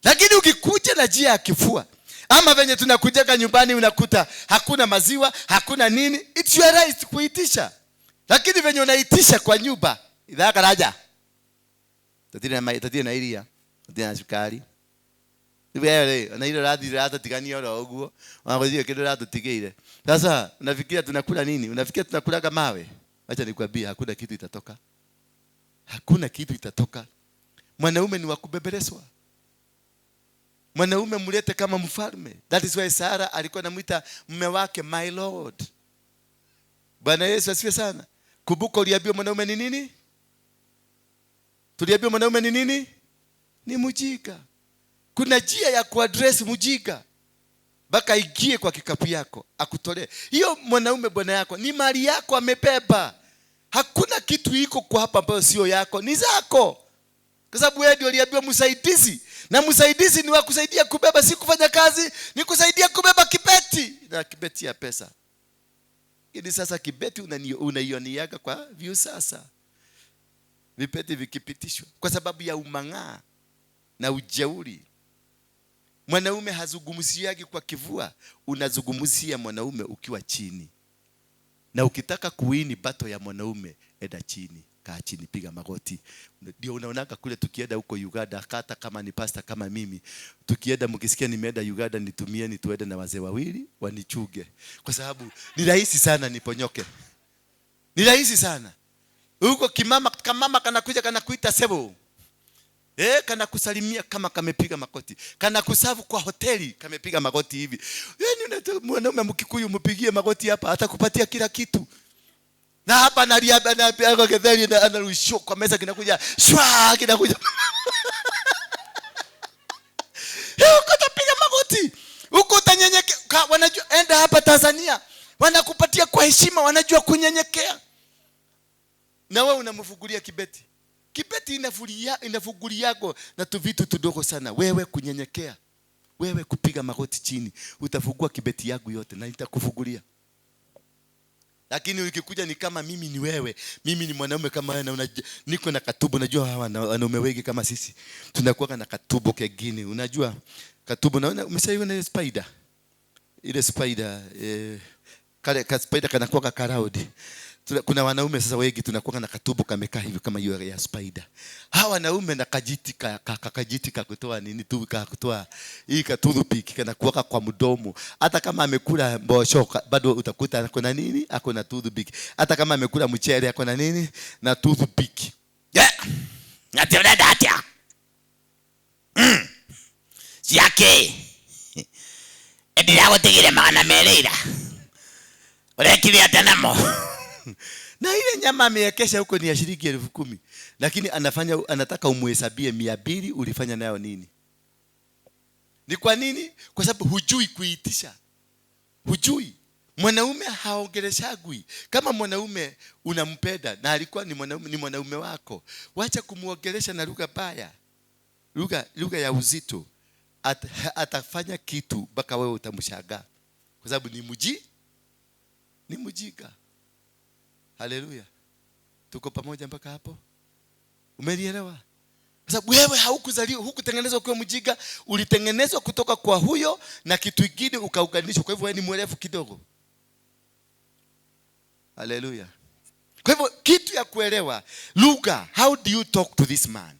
Lakini ukikuja na njia ya kifua, ama venye tunakujaga nyumbani unakuta hakuna maziwa, hakuna nini, it's your right kuitisha. Lakini venye unaitisha kwa nyumba, idhaa karaja. Tatire na mai, tatire na iria, tatire na sukari. Wewe na ile radhi ratatigania oro uguo, wanakuja kitu ratutigeire. Sasa unafikiria tunakula nini? Unafikiria tunakulaga mawe? Acha nikwambie hakuna kitu itatoka. Hakuna kitu itatoka. Mwanaume ni wa kubembelezwa. Mwanaume mlete kama mfalme. That is why Sarah alikuwa anamuita mume wake my lord. Bwana Yesu asifiwe sana. Kumbuka uliambiwa mwanaume ni nini? Tuliambiwa mwanaume ni nini? Ni mjinga. Kuna njia ya kuaddress mjinga mpaka ingie kwa kikapu yako akutolee. Hiyo mwanaume bwana yako ni mali yako amebeba. Hakuna kitu iko kwa hapa ambayo sio yako, ni zako. Kwa sababu wewe ndio uliambiwa msaidizi, na msaidizi ni wa kusaidia kubeba, si kufanya kazi, ni kusaidia kubeba kibeti na kibeti ya pesa. Ili sasa kibeti unaioniaga kwa view sasa. Vipeti vikipitishwa kwa sababu ya umang'aa na ujeuri. Mwanaume hazungumziagi kwa kivua, unazungumzia mwanaume ukiwa chini. Na ukitaka kuwini bato ya mwanaume, enda chini, kaa chini, piga magoti. Ndio unaonaka kule tukienda huko Uganda, hata kama ni pastor kama mimi, tukienda mkisikia nimeenda Uganda, nitumieni tuende na wazee wawili wanichuge. Kwa sababu ni rahisi sana niponyoke. Ni rahisi sana. Huko kimama, kamama kanakuja kanakuita sebo. Kana kusalimia kama kamepiga makoti. Kana kusavu kwa hoteli kamepiga magoti hivi. Yaani mwanaume Mkikuyu mpigie magoti hapa atakupatia kila kitu. Na hapa analiaba na hapo getheri na anarusho kwa meza kinakuja shwa kinakuja. Huko utapiga magoti. Huko utanyenyekea. Wanajua enda hapa Tanzania wanakupatia kwa heshima, wanajua kunyenyekea. Na wewe unamfugulia kibeti. Kibeti inafuguliago na tuvitu tudogo sana. Wewe kunyenyekea, wewe kupiga magoti chini, utafungua kibeti yangu yote na nitakufungulia. Lakini ukikuja ni kama mimi ni wewe, mimi ni mwanaume kama wewe, na niko na katubo. Unajua hawa wanaume wengi kama sisi tunakuwa na katubo kengine. Unajua katubo, naona umeshaiona ile spider. Ile spider, kale ka spider kanakuwa ka round. Kuna wanaume sasa wengi tunakuwa na katubo kamekaa hivi kama hiyo ya spider. Hawa wanaume na kajiti kajiti ka kutoa nini tu ka kutoa hii katoothpick kanakuwa kwa mdomo. Hata kama amekula mbosho bado utakuta ako na nini? Ako na toothpick. Hata kama amekula mchele ako na nini? Na toothpick. Yeah. Ati atia. Siake. Ndiragutigire magana merĩ ira. Urekire atĩa namo? Na ile nyama amewekesha huko ni ya shilingi 10,000. Lakini anataka umuhesabie 200 ulifanya nayo nini? Ni kwa nini? Kwa sababu hujui kuitisha. Hujui. Mwanaume haongeleshagwi. Kama mwanaume unampenda na alikuwa ni mwanaume, ni mwanaume wako, wacha kumuongelesha na lugha baya. Lugha ya uzito. Atafanya kitu mpaka wewe utamshangaa. Kwa sababu ni mjinga. Haleluya. Tuko pamoja mpaka hapo? Umenielewa? Kwa sababu wewe haukuzaliwa, hukutengenezwa ukiwa mjinga, ulitengenezwa kutoka kwa huyo na kitu kingine ukaunganishwa. Kwa hivyo wewe ni mwerevu kidogo. Haleluya. Kwa hivyo kitu ya kuelewa lugha, how do you talk to this man?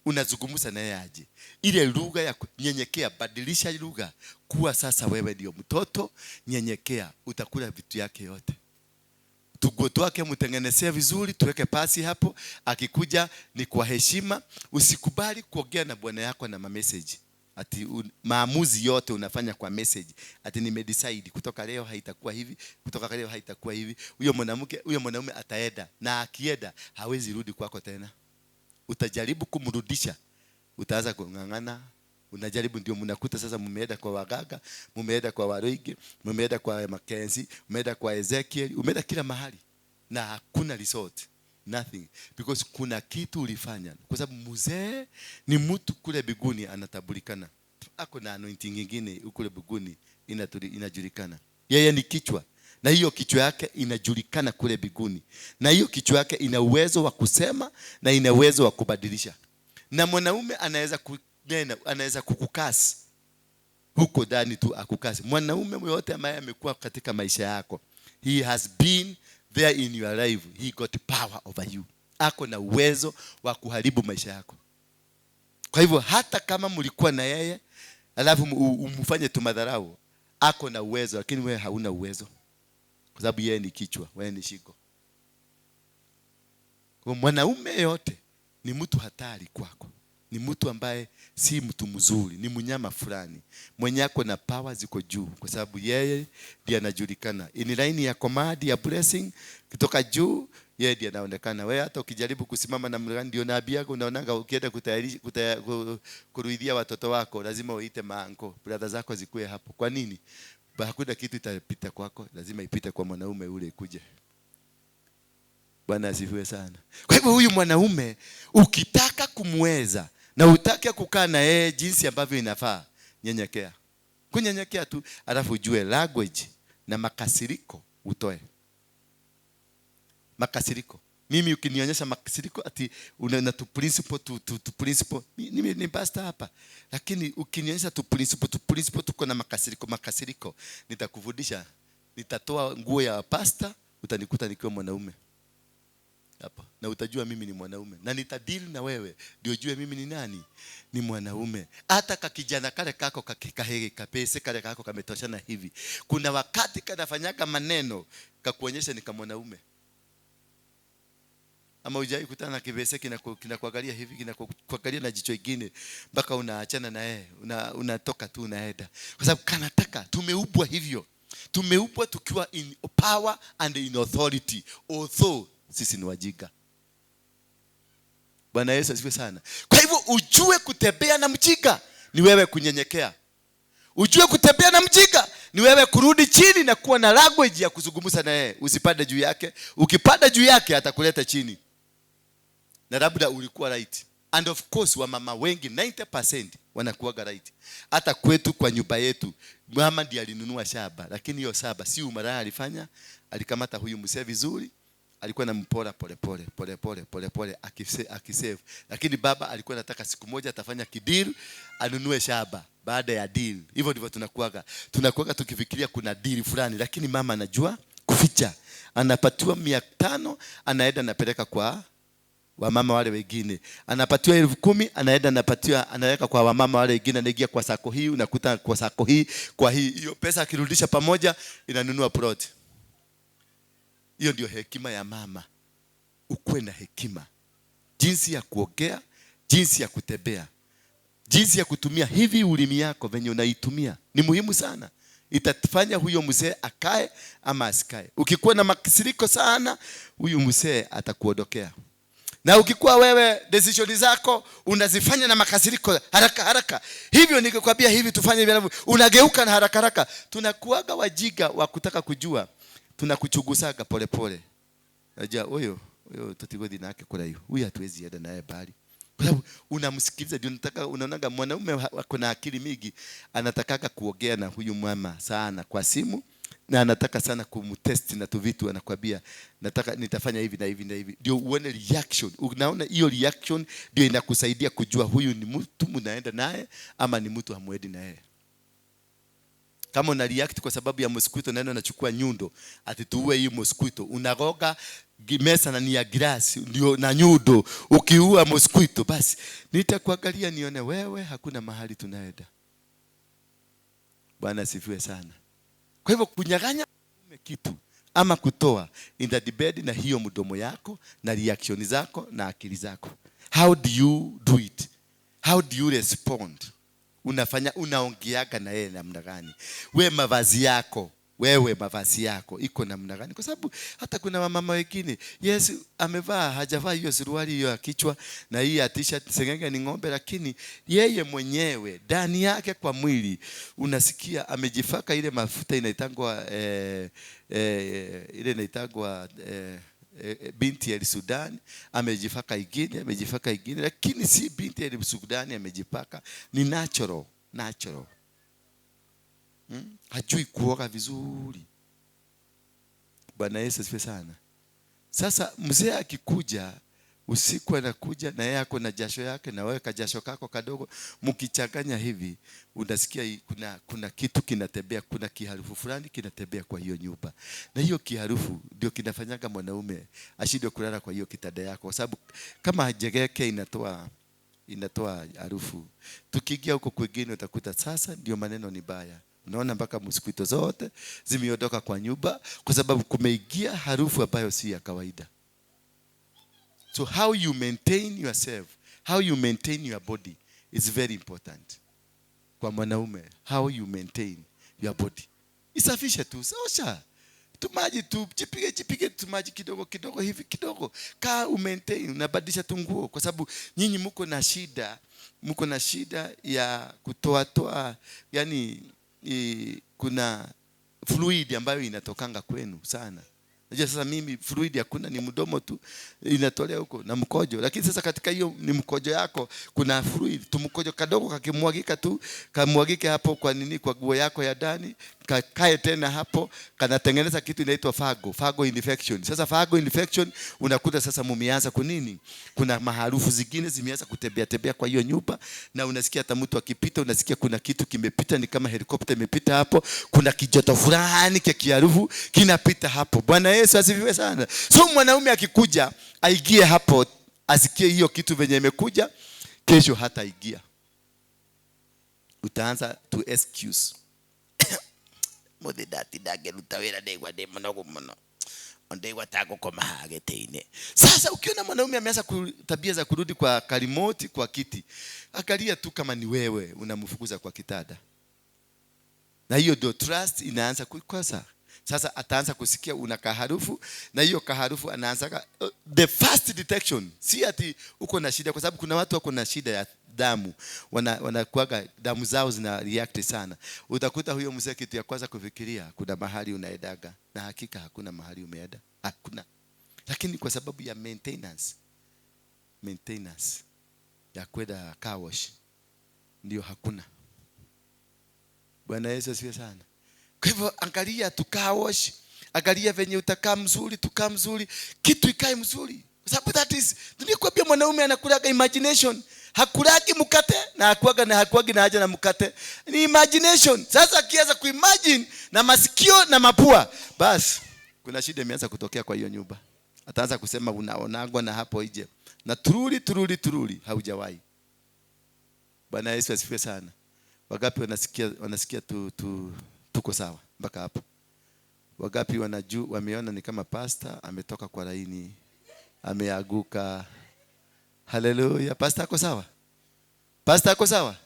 Unazungumza naye aje? Ile lugha ya nyenyekea, badilisha lugha kuwa sasa wewe ndio mtoto, nyenyekea, utakula vitu yake yote. Tuguo twake mtengenezee vizuri, tuweke pasi hapo, akikuja ni kwa heshima. Usikubali kuongea na bwana yako na mamessage. Ati maamuzi yote unafanya kwa message. Ati nimedecide kutoka leo haitakuwa hivi, kutoka leo haitakuwa hivi. Huyo mwanamke, huyo mwanaume ataenda, na akienda hawezi rudi kwako tena. Utajaribu kumrudisha, utaanza kung'ang'ana. Unajaribu, ndio mnakuta sasa mmeenda kwa waganga, mmeenda kwa Waroige, mmeenda kwa Mackenzie, mmeenda kwa Ezekiel, umeenda kila mahali na hakuna result, nothing, because kuna kitu ulifanya. Kwa sababu mzee ni mtu kule biguni anatambulikana, ako na anointing nyingine kule biguni inajulikana. Yeye ni kichwa, na hiyo kichwa yake inajulikana kule biguni, na hiyo kichwa yake ina uwezo wa kusema na ina uwezo wa kubadilisha. Na mwanaume anaweza kunena, anaweza kukukasi huko ndani tu, akukasi. Mwanaume yote ambaye amekuwa katika maisha yako, he has been there in your life, he got power over you. Ako na uwezo wa kuharibu maisha yako. Kwa hivyo hata kama mlikuwa na yeye alafu umfanye tu madharau, ako na uwezo, lakini wewe hauna uwezo, kwa sababu yeye ni kichwa, wewe ni shingo. Kwa mwanaume yote ni mtu hatari kwako, ni mtu ambaye si mtu mzuri, ni mnyama fulani mwenye ako na power ziko juu, kwa sababu yeye ndiye anajulikana. In line ya command ya blessing kutoka juu, yeye ndiye anaonekana. Wewe hata ukijaribu kusimama na mgani, ndio nabii yako, unaonanga ukienda kuruidhia watoto wako lazima uite maanko, brother zako zikue hapo. Kwa nini? Hakuna kitu itapita kwako, lazima ipite kwa mwanaume ule ikuje. Bwana asifiwe sana. Kwa hivyo huyu mwanaume ukitaka kumweza na utake kukaa na yeye jinsi ambavyo inafaa, nyenyekea. Kunyenyekea tu, alafu ujue language na makasiriko utoe. Makasiriko. Mimi ukinionyesha makasiriko ati una tu principle tu, tu, tu principle, mimi ni pastor hapa. Lakini ukinionyesha tu principle, tu principle tuko na makasiriko, makasiriko, nitakufundisha, nitatoa nguo ya pastor, utanikuta nikiwa mwanaume hapa, na utajua mimi ni mwanaume, na nitadeal na wewe ndio ujue mimi ni nani, ni mwanaume. Hata kakijana kale kako kakikahege kapese kale kako kametoshana hivi, kuna wakati kanafanyaga maneno kakuonyesha ni kama mwanaume. Ama hujai kutana na kibese kinakuangalia hivi, kinakuangalia na jicho lingine mpaka unaachana na yeye, unatoka tu unaenda, kwa sababu kanataka. Tumeubwa hivyo, tumeubwa tukiwa in power and in authority, although sisi ni wajinga. Bwana Yesu asifiwe sana. Kwa hivyo ujue kutembea na mjinga ni wewe kunyenyekea. Ujue kutembea na mjinga ni wewe kurudi chini na kuwa na language ya kuzungumza na yeye. Usipande juu yake. Ukipanda juu yake atakuleta chini. Na labda ulikuwa right. And of course wamama wengi 90% wanakuwaga right. Hata kwetu kwa nyumba yetu mama ndiye alinunua shamba, lakini hiyo shamba si umaraya alifanya, alikamata huyu mzee vizuri, alikuwa anampora pole pole pole pole pole pole akisave. Lakini baba alikuwa anataka siku moja atafanya kideal anunue shamba baada ya deal. Hivyo ndivyo tunakuaga. Tunakuaga tukifikiria kuna deal fulani, lakini mama anajua kuficha. Anapatiwa 500, anaenda anapeleka kwa wamama wale wengine. Anapatiwa 10,000, anaenda anapatiwa, anaweka kwa wamama wale wengine, anaingia kwa sako hii, unakuta kwa sako hii, kwa hii. Hiyo pesa akirudisha pamoja inanunua plot. Hiyo ndio hekima ya mama. Ukuwe na hekima. Jinsi ya kuongea, jinsi ya kutembea, jinsi ya kutumia hivi ulimi yako venye unaitumia ni muhimu sana. Itafanya huyo mzee akae ama asikae. Ukikuwa na makasiriko sana, huyu mzee atakuondokea. Na ukikuwa wewe decision zako unazifanya na makasiriko haraka haraka, hivyo nikikwambia hivi tufanye hivi, unageuka na haraka haraka. Tunakuaga wajiga wa kutaka kujua, tunakuchugusaga pole pole. Najua huyo tutigothi nake kula hiyo, huyu hatuwezi enda naye bali. Kwa sababu unamsikiliza, ndio nataka, unaonaga mwanaume ako na akili mingi, anatakaga kuongea na huyu mama sana kwa simu. Na anataka sana kumtest na tuvitu, anakwambia nataka nitafanya hivi na hivi na hivi, ndio uone reaction. Unaona hiyo reaction ndio inakusaidia kujua huyu ni mtu mnaenda naye ama ni mtu hamwendi naye. Kama una react kwa sababu ya mosquito, naenda unachukua nyundo ati tuue hii mosquito, unagoga mesa na ni ya glass ndio na nyundo, ukiua mosquito, basi nitakuangalia nione wewe hakuna mahali tunaenda. Bwana asifiwe sana. Kwa hivyo kunyang'anya mume kitu ama kutoa in the bed na hiyo mdomo yako na reaction zako na akili zako. How do you do it? How do you respond? Unafanya, unaongeaga na yeye namna gani? We mavazi yako, wewe mavazi yako iko namna gani? Kwa sababu hata kuna wamama wengine, yes, amevaa hajavaa hiyo suruali hiyo ya kichwa na hii ya t-shirt, sengenge ni ng'ombe, lakini yeye mwenyewe ndani yake kwa mwili unasikia amejifaka ile mafuta inaitangwa ile inaitangwa binti ya Sudan, amejifaka ingine, amejifaka ingine, lakini si binti ya Sudan amejipaka, ni natural, natural. Hajui kuoga vizuri. Bwana Yesu asifiwe sana. Sasa mzee akikuja usiku, anakuja na yeye ako na jasho yake na wewe kajasho kako kadogo, mkichanganya hivi unasikia kuna kitu kinatembea, kuna kiharufu fulani kinatembea kwa hiyo nyumba, na hiyo kiharufu ndio kinafanyaga mwanaume ashindwe kulala kwa hiyo kitanda yako, kwa sababu kama jegeke inatoa harufu. Tukiingia huko kwingine utakuta sasa ndio maneno ni baya. Unaona mpaka mosquito zote zimeondoka kwa nyumba kwa sababu kumeingia harufu ambayo si ya kawaida. So how you maintain yourself, how you maintain your body is very important. Kwa mwanaume, how you maintain your body. Isafishe tu, osha. Tumaji tu, jipige jipige tumaji kidogo kidogo hivi kidogo. Kaa umaintain, unabadilisha tu nguo kwa sababu nyinyi mko na shida, mko na shida ya kutoa toa, yani kuna fluid ambayo inatokanga kwenu sana. Unajua sasa mimi fluid hakuna, ni mdomo tu inatolea huko na mkojo. Lakini sasa katika hiyo ni mkojo yako kuna fluid, tumkojo kadogo kakimwagika tu, kamwagike hapo kwa nini, kwa nguo yako ya ndani, kakae tena hapo, kanatengeneza kitu inaitwa fungal infection. Sasa fungal infection unakuta sasa mumeanza kunini, kuna maharufu zingine zimeanza kutembea tembea kwa hiyo nyumba, na unasikia hata mtu akipita unasikia kuna kitu kimepita, ni kama helikopta imepita hapo, kuna kijoto fulani cha kiharufu kinapita hapo. Bwana Yesu asifiwe sana. So mwanaume akikuja aingie hapo, asikie hiyo kitu venye imekuja, kesho hataingia. Utaanza to excuse. Muthi ndatinda ngĩruta wĩra ndaigua ndĩ mũnogu mũno, ndaigua ta ngũkoma haha gĩtĩ-inĩ. Sasa ukiona mwanaume ameanza tabia za kurudi kwa karimoti kwa kiti, angalia tu kama ni wewe unamfukuza kwa kitanda. Na hiyo ndio trust inaanza kukosa. Sasa ataanza kusikia una kaharufu, na hiyo kaharufu anaanza the first detection. Si ati uko na shida, kwa sababu kuna watu wako na shida ya damu, wanakuaga damu zao zina react sana. Utakuta huyo mzee kitu ya kwanza kufikiria kuna mahali unaendaga, na hakika hakuna mahali umeenda, hakuna. Lakini kwa sababu ya maintenance ya kwenda car wash ndio hakuna. Bwana Yesu asifiwe sana. Kwa hivyo angalia tu car wash, angalia venye utakaa mzuri, tukaa mzuri, kitu ikae mzuri. Kwa sababu that is, nilikwambia mwanaume anakulaga imagination. Hakulagi mkate na hakuaga na hakuagi na haja na mkate. Ni imagination. Sasa akianza kuimagine na masikio na mapua, basi kuna shida imeanza kutokea kwa hiyo nyumba. Ataanza kusema unaonagwa na hapo nje. Na turuli turuli turuli haujawahi. Bwana Yesu asifiwe sana. Wangapi wanasikia tuko sawa mpaka hapo? Wangapi wameona ni kama pastor ametoka kwa laini, ameanguka? Haleluya. Pastor ako sawa? Pastor ako sawa?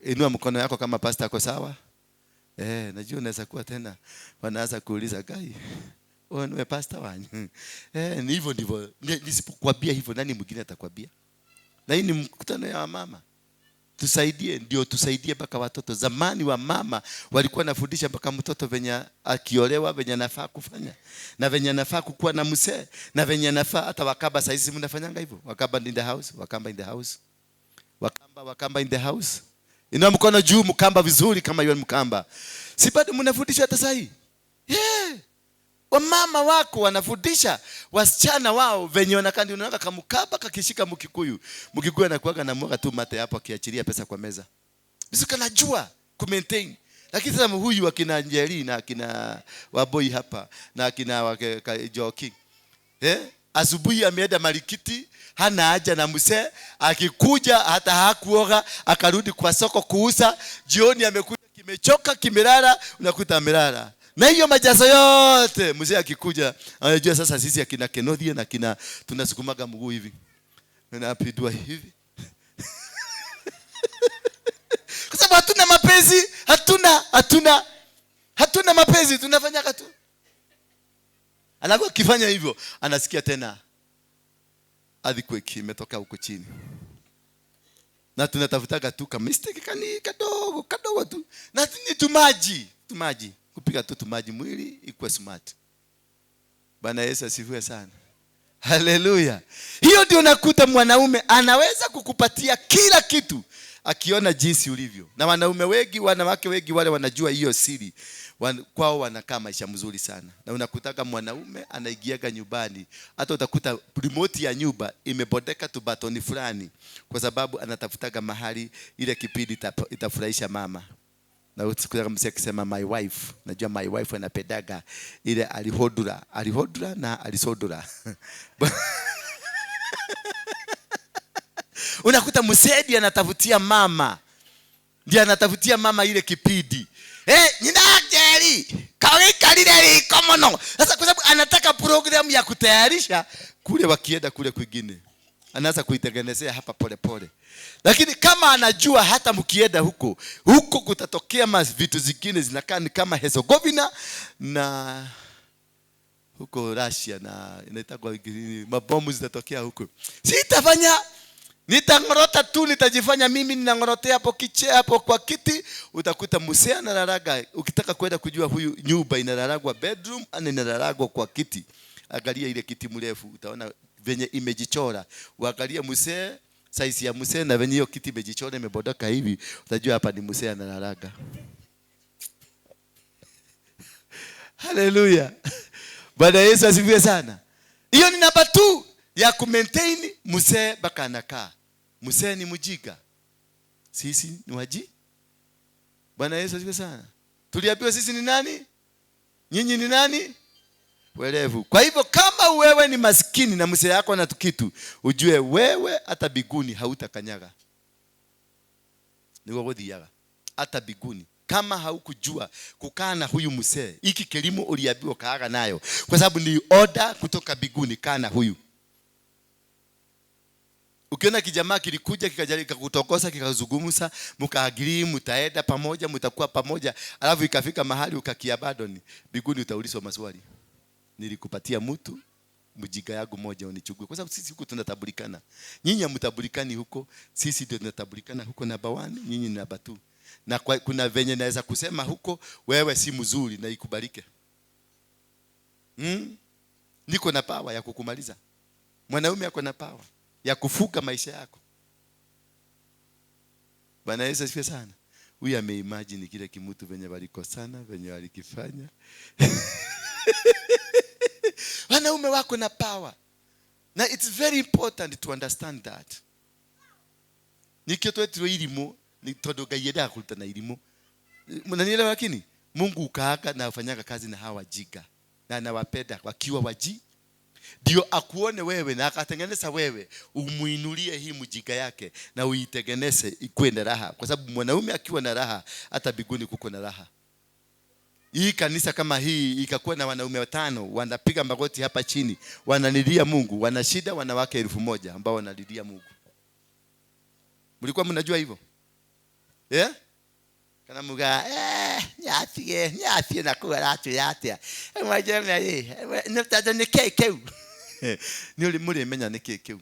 Inua mkono yako kama pastor ako sawa. Najua unaweza kuwa tena wanaanza kuuliza gai, wewe ni pastor wanyu? Ni hivyo ndivyo. Nisipokuambia hivyo nani mwingine atakwambia? Na hii ni mkutano ya wamama. Tusaidie, ndio tusaidie mpaka watoto. Zamani wa mama walikuwa wanafundisha mpaka mtoto venye akiolewa venye anafaa kufanya, na venye anafaa kukua na mzee, na venye anafaa hata wakaba. Saizi mnafanyanga hivyo? Wakamba in the house, wakamba in the house. Wakamba, wakamba in the house. Inua mkono juu mkamba vizuri kama yule mkamba. Si bado mnafundishwa hata sasa? Yeah. Wamama wako wanafundisha wasichana wao venye wanakandi, unaona kamukaba kakishika Mkikuyu. Mkikuyu anakuaga na mwaga tu mate hapo akiachilia pesa kwa meza. Bisuka najua ku maintain. Lakini sasa huyu akina Njeri na akina Waboi hapa na akina Joki. Asubuhi ameenda marikiti, hana haja na mzee, akikuja hata hakuoga, akarudi kwa soko kuuza, jioni amekuja kimechoka kimelala, unakuta amelala. Na hiyo majazo yote mzee akikuja, anajua sasa sisi akina Kenothia na akina tunasukumaga mguu hivi. Tunapindua hivi. Kwa sababu hatuna mapenzi, hatuna mapenzi, tunafanyaga tu. Alafu akifanya hivyo, anasikia tena earthquake imetoka huko chini. Na tunatafutaga tu kama mistake kani kadogo kadogo tu. Na ni tumaji. Kupiga tu tumaji mwili ikuwe smart. Bwana Yesu asifiwe sana. Haleluya. Hiyo ndio unakuta mwanaume anaweza kukupatia kila kitu akiona jinsi ulivyo. Na wanaume wengi, wanawake wengi wale wanajua hiyo siri. Kwao wanakaa maisha mzuri sana. Na unakutaka mwanaume anaingiaga nyumbani, hata utakuta remote ya nyumba imebodeka tu batoni fulani, kwa sababu anatafutaga mahali ile kipindi itafurahisha mama. Na utakuta mzee akisema my wife, najua my wife anapendaga ile alihodura na alisodura. Unakuta msedi anatafutia mama. Ndiye anatafutia mama ile kipindi. Nina Jerry, kawikalile liko mono. Sasa kwa sababu anataka program ya kutayarisha kule wakienda kule kwingine. Anaanza kuitengenezea hapa pole pole. Lakini kama anajua hata mkienda huko, huko kutatokea vitu zingine zinakaa ni kama Herzegovina na huko Russia na inaitwa mabomu zitatokea huko. Sitafanya, nitangorota tu, nitajifanya mimi ninangorotea hapo kiche hapo kwa kiti. Utakuta mzee analalaga. Ukitaka kwenda kujua huyu nyumba inalalagwa bedroom ana inalalagwa kwa kiti, angalia ile kiti mrefu, utaona venye imejichora. Uangalie mzee, size ya mzee na venye hiyo kiti imejichora imebodoka hivi, utajua hapa ni mzee analalaga. Haleluya. Bwana Yesu asifiwe sana. Hiyo ni namba 2 ya ku maintain mzee baka anakaa. Mzee ni mjinga, sisi ni waji. Bwana Yesu asifiwe sana. Tuliambiwa sisi ni nani? Nyinyi ni nani? Werevu. Kwa hivyo kama wewe ni maskini na mzee yako ana kitu, ujue wewe hata biguni hautakanyaga. Ni guthiaga hata biguni. Kama haukujua kukaa na huyu mzee, hiki kilimo uliambiwa kaaga nayo, kwa sababu ni order kutoka biguni, kaa na huyu. Ukiona kijamaa kilikuja kikajaribu kukutokosa kikazungumza, mkaagiri mtaenda pamoja, mtakuwa pamoja, alafu ikafika mahali ukakiabandon, biguni utaulizwa maswali. Nilikupatia mtu mjinga yangu moja unichukue. Kwa sababu sisi huko tunatabulikana. Nyinyi hamtabulikani huko, sisi ndio tunatabulikana huko namba 1, nyinyi ni namba 2. Na kuna venye naweza kusema huko wewe si mzuri na ikubalike. Niko na power ya kukumaliza. Mwanaume ako na power ya kufuka maisha yako. Bwana Yesu asifiwe sana. Huyu ameimagine kile kimutu venye walikosana, venye walikifanya. Wanaume wako na power. Na it's very important to understand that. Nikio twetirwo irimo, ni tondu Ngai endaga kuruta na irimo. Mnanielewa? Lakini Mungu ukaaka na afanyaga kazi na hawa wajinga. Na anawapenda wakiwa waji. Ndio akuone wewe na akatengeneza wewe, umuinulie hii mjinga yake na uitengeneze ikuwe na raha. Kwa sababu mwanaume akiwa na raha, hata biguni kuko na raha. Hii kanisa kama hii ikakuwa na wanaume 5 wanapiga magoti hapa chini, wanalilia Mungu, wana shida wanawake 1000 ambao wanalilia Mungu. Mlikuwa mnajua hivyo? Kana muga nyatie na kuwa ratu yatia. Mwaje hii. Nitaje ni keke. Ni uli muli menya ni keke.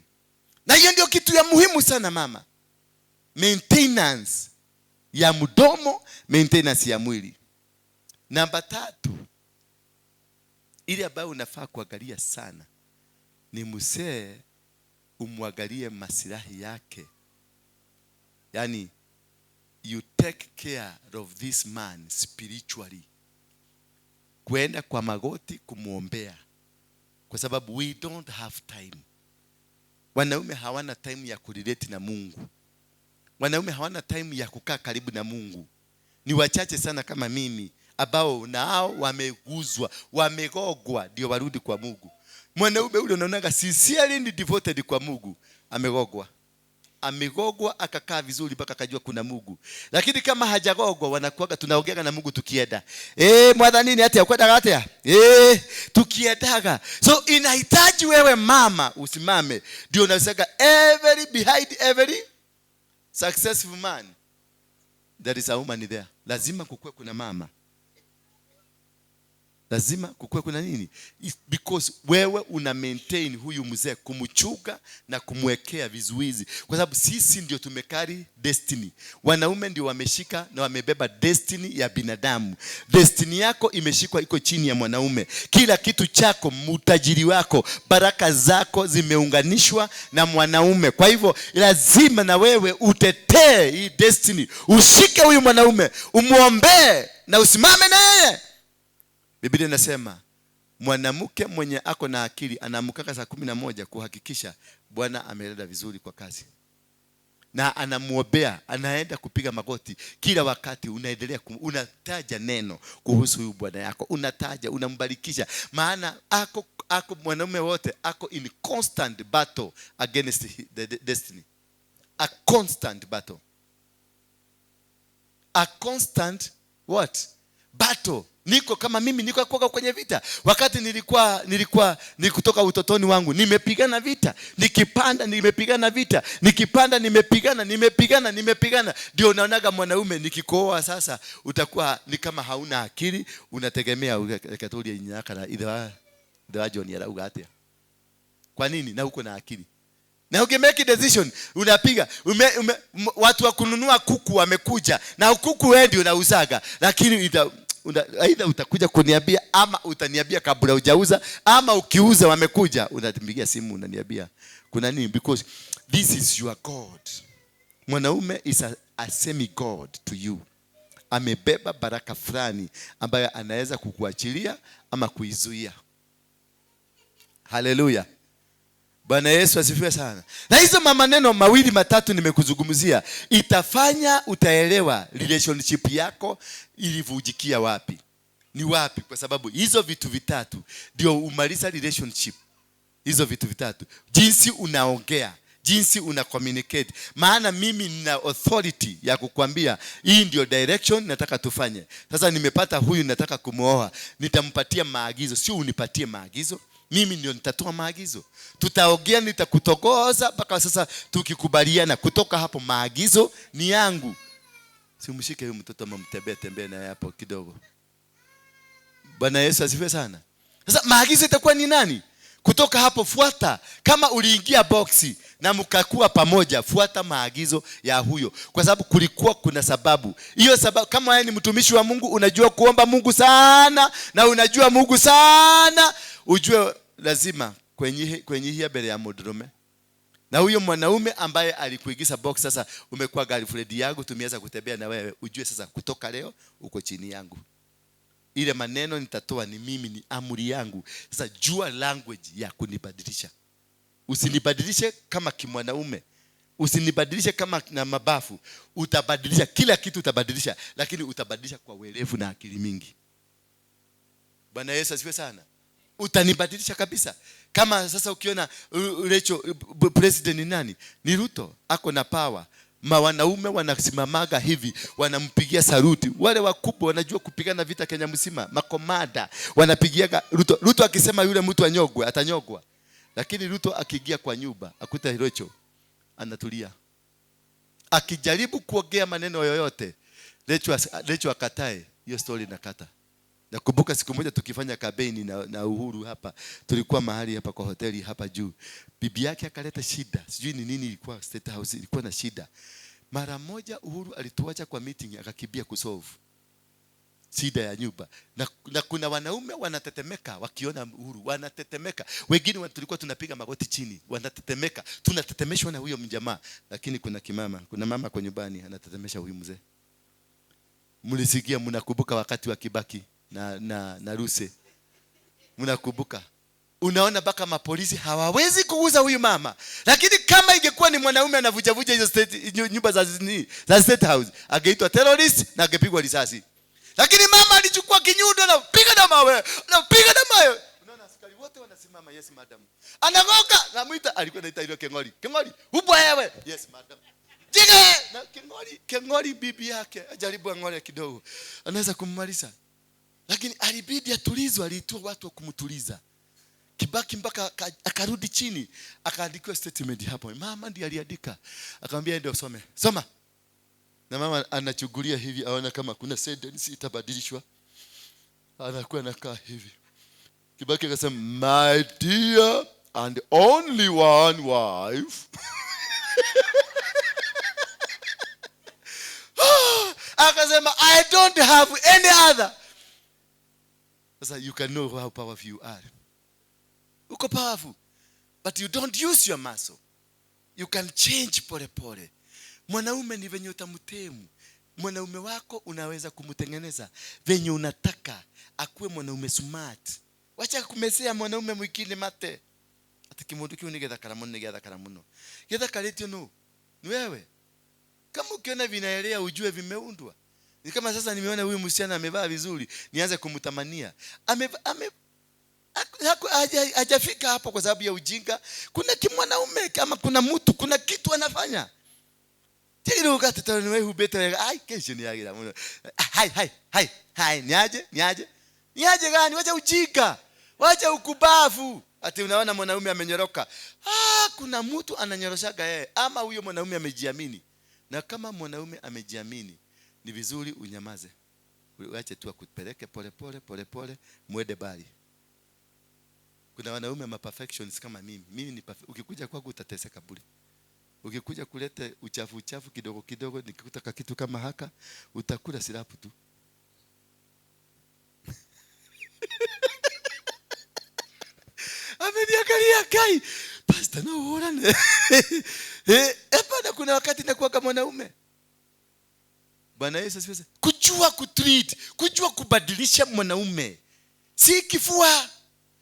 Na hiyo ndio kitu ya muhimu sana mama. Maintenance ya mdomo, maintenance ya mwili. Namba 3, ile ambayo unafaa kuangalia sana ni mzee, umwangalie maslahi yake. Yani you take care of this man spiritually. Kuenda kwa magoti kumwombea, kwa sababu we don't have time. Wanaume hawana time ya kurelate na Mungu. Wanaume hawana time ya kukaa karibu na Mungu. Ni wachache sana kama mimi ambao nao wameguzwa, wamegogwa ndio warudi kwa Mungu. Mwanaume ule unaonaga sincerely ni devoted kwa Mungu, amegogwa. Amegogwa akakaa vizuri mpaka akajua kuna Mungu. Lakini kama hajagogwa, wanakuaga tunaongeaga na Mungu tukienda. Mwathani ni atia kwenda atia? Tukiendaga. So inahitaji wewe mama usimame. Ndio unasema every behind every successful man there is a woman there. Lazima kukue kuna mama. Lazima kukue kuna nini? It's because wewe una maintain huyu mzee, kumchuga na kumwekea vizuizi. Kwa sababu sisi ndio tumekari destiny. Wanaume ndio wameshika na wamebeba destiny ya binadamu. Destiny yako imeshikwa, iko chini ya mwanaume. Kila kitu chako, utajiri wako, baraka zako zimeunganishwa na mwanaume. Kwa hivyo lazima na wewe utetee hii destiny. Ushike huyu mwanaume, umuombee na usimame na yeye. Biblia inasema mwanamke mwenye ako na akili anaamkaka saa 11 kuhakikisha bwana amelala vizuri kwa kazi. Na anamuombea, anaenda kupiga magoti kila wakati. Unaendelea unataja neno kuhusu huyu bwana yako, unataja, unambarikisha. Maana ako mwanaume wote ako in constant battle against the destiny. A constant battle. A constant what? Battle. Niko kama mimi niko kwa kwenye vita. Wakati nilikuwa nikutoka utotoni wangu, nimepigana vita. Nikipanda nimepigana vita. Nikipanda nimepigana, nimepigana, nimepigana. Ndio unaonaga mwanaume nikikooa sasa utakuwa ni kama hauna akili, unategemea Katoliki inyaka na idha John arauga atia. Kwa nini? Na uko na akili. Na ukimake decision unapiga watu wa kununua kuku wamekuja, na kuku wewe ndio unauzaga, lakini aidha utakuja kuniambia ama utaniambia kabla hujauza, ama ukiuza wamekuja unanipigia simu unaniambia kuna nini, because this is your God. Mwanaume is a semi god to you. Amebeba baraka fulani ambayo anaweza kukuachilia ama kuizuia. Haleluya. Bwana Yesu asifiwe sana. Na hizo maneno mawili matatu nimekuzungumzia itafanya utaelewa relationship yako ilivujikia wapi. Ni wapi, kwa sababu hizo vitu vitatu ndio umaliza relationship. Hizo vitu vitatu, jinsi unaongea, jinsi una communicate. Maana mimi nina authority ya kukwambia hii ndio direction nataka tufanye. Sasa nimepata huyu nataka kumuoa, nitampatia maagizo, sio unipatie maagizo. Mimi ndio nitatoa maagizo. Tutaongea, nitakutogoza mpaka sasa tukikubaliana. Kutoka hapo maagizo ni yangu. Simshike huyu mtoto ama mtembee tembee naye hapo kidogo. Bwana Yesu asifiwe sana. Sasa maagizo itakuwa ni nani? Kutoka hapo fuata. Kama uliingia boxi na mkakuwa pamoja, fuata maagizo ya huyo. Kwa sababu kulikuwa kuna sababu. Hiyo sababu, kama wewe ni mtumishi wa Mungu, unajua kuomba Mungu sana na unajua Mungu sana, ujue lazima kwenye hii mbele ya mwanaume. Na huyo mwanaume ambaye alikuingiza box, sasa umekuwa girlfriend yangu, tumeanza kutembea na wewe, ujue sasa kutoka leo uko chini yangu. Ile maneno nitatoa ni mimi, ni amri yangu. Sasa jua language ya kunibadilisha. Usinibadilishe kama kimwanaume. Usinibadilishe kama na mabafu. Utabadilisha kila kitu, utabadilisha, lakini utabadilisha kwa uelevu na akili mingi. Bwana Yesu asifiwe sana. Utanibadilisha kabisa. Kama sasa ukiona Rachel, president ni nani? Ni Ruto, ako na power. Wanaume wanasimamaga hivi, wanampigia saluti. Wale wakubwa wanajua kupigana vita Kenya mzima, makomada wanapigiaga Ruto. Ruto akisema yule mtu anyogwe, atanyogwa. Lakini Ruto akiingia kwa nyumba, akuta Rachel anatulia. Akijaribu kuongea maneno yoyote, Rachel akatae, hiyo story inakata. Nakumbuka siku moja tukifanya kampeni na Uhuru hapa, tulikuwa mahali hapa kwa hoteli hapa juu. Bibi yake akaleta shida, sijui ni nini ilikuwa State House, ilikuwa na shida. Mara moja Uhuru alituacha kwa meeting akakimbia kusolve shida ya nyumba. Na kuna wanaume wanatetemeka wakiona Uhuru, wanatetemeka. Wengine tulikuwa tunapiga magoti chini, wanatetemeka. Tunatetemeshwa na huyo mjamaa. Lakini kuna kimama, kuna mama kwa nyumbani anatetemesha huyu mzee. Mlisikia, mnakumbuka wakati wa Kibaki. na Ruse. Mnakumbuka? Unaona mpaka mapolisi hawawezi kuguza huyu mama. Lakini kama ingekuwa ni mwanaume anavujavuja hizo state, nyumba za State House, angeitwa terrorist na angepigwa risasi. Lakini mama alichukua kinyundo na piga na mawe, na piga na mawe. Unaona askari wote wanasimama, yes madam. Anagoka, namuita, alikuwa anaita ile Keng'ori. Keng'ori, upo wewe? Yes madam. Jige! Na Keng'ori bibi yake ajaribu ang'ore kidogo. Anaweza kummaliza. Lakini alibidi atulizwe, aliitwa watu wa kumtuliza. Kibaki mpaka akarudi chini, akaandikiwa statement hapo. Mama ndiye aliandika. Akamwambia ndio usome. Soma. Na mama anachugulia hivi, aona kama kuna sentence itabadilishwa. Anakuwa anakaa hivi. Kibaki akasema, my dear and only one wife. Akasema, I don't have any other. Sasa you can know how powerful you are. Uko powerful, but you don't use your muscle. You can change pole pole. Mwanaume ni venye utamtemu. Mwanaume wako unaweza kumtengeneza venye unataka akuwe mwanaume smart. Wacha kumesea mwanaume mwingine mate. Ati kimundu kiu ni gethakara muno, ni gethakara muno. Gethakaritio no. Ni wewe. Kama ukiona vinaelea ujue vimeundwa. Ni kama sasa nimeona huyu msichana amevaa vizuri, nianze kumtamania. Hajafika hapo kwa sababu ya ujinga. Kuna kimwanaume kama kuna mtu, kuna kitu anafanya. Tiro ukateta ni wewe hubeta, ai kesho ni yagira muno. Hai hai hai hai, niaje? Niaje? Niaje gani? Wacha ujinga. Wacha ukubavu. Ati unaona mwanaume amenyoroka. Ah, kuna mtu ananyoroshaga yeye ama huyo mwanaume amejiamini. Na kama mwanaume amejiamini, ni vizuri unyamaze. Uache tu akupeleke pole pole pole pole muende bali. Kuna wanaume ma perfections kama mimi. Mimi ni ukikuja kwangu utateseka bure. Ukikuja kulete uchafu uchafu kidogo kidogo, nikikuta kitu kama haka, utakula silapu tu. Ameniangalia kai. Pastor no uone. Hapana, kuna wakati nakuwa kama mwanaume. Bwana Yesu asifiwe. Kujua kutreat, kujua kubadilisha mwanaume. Si kifua,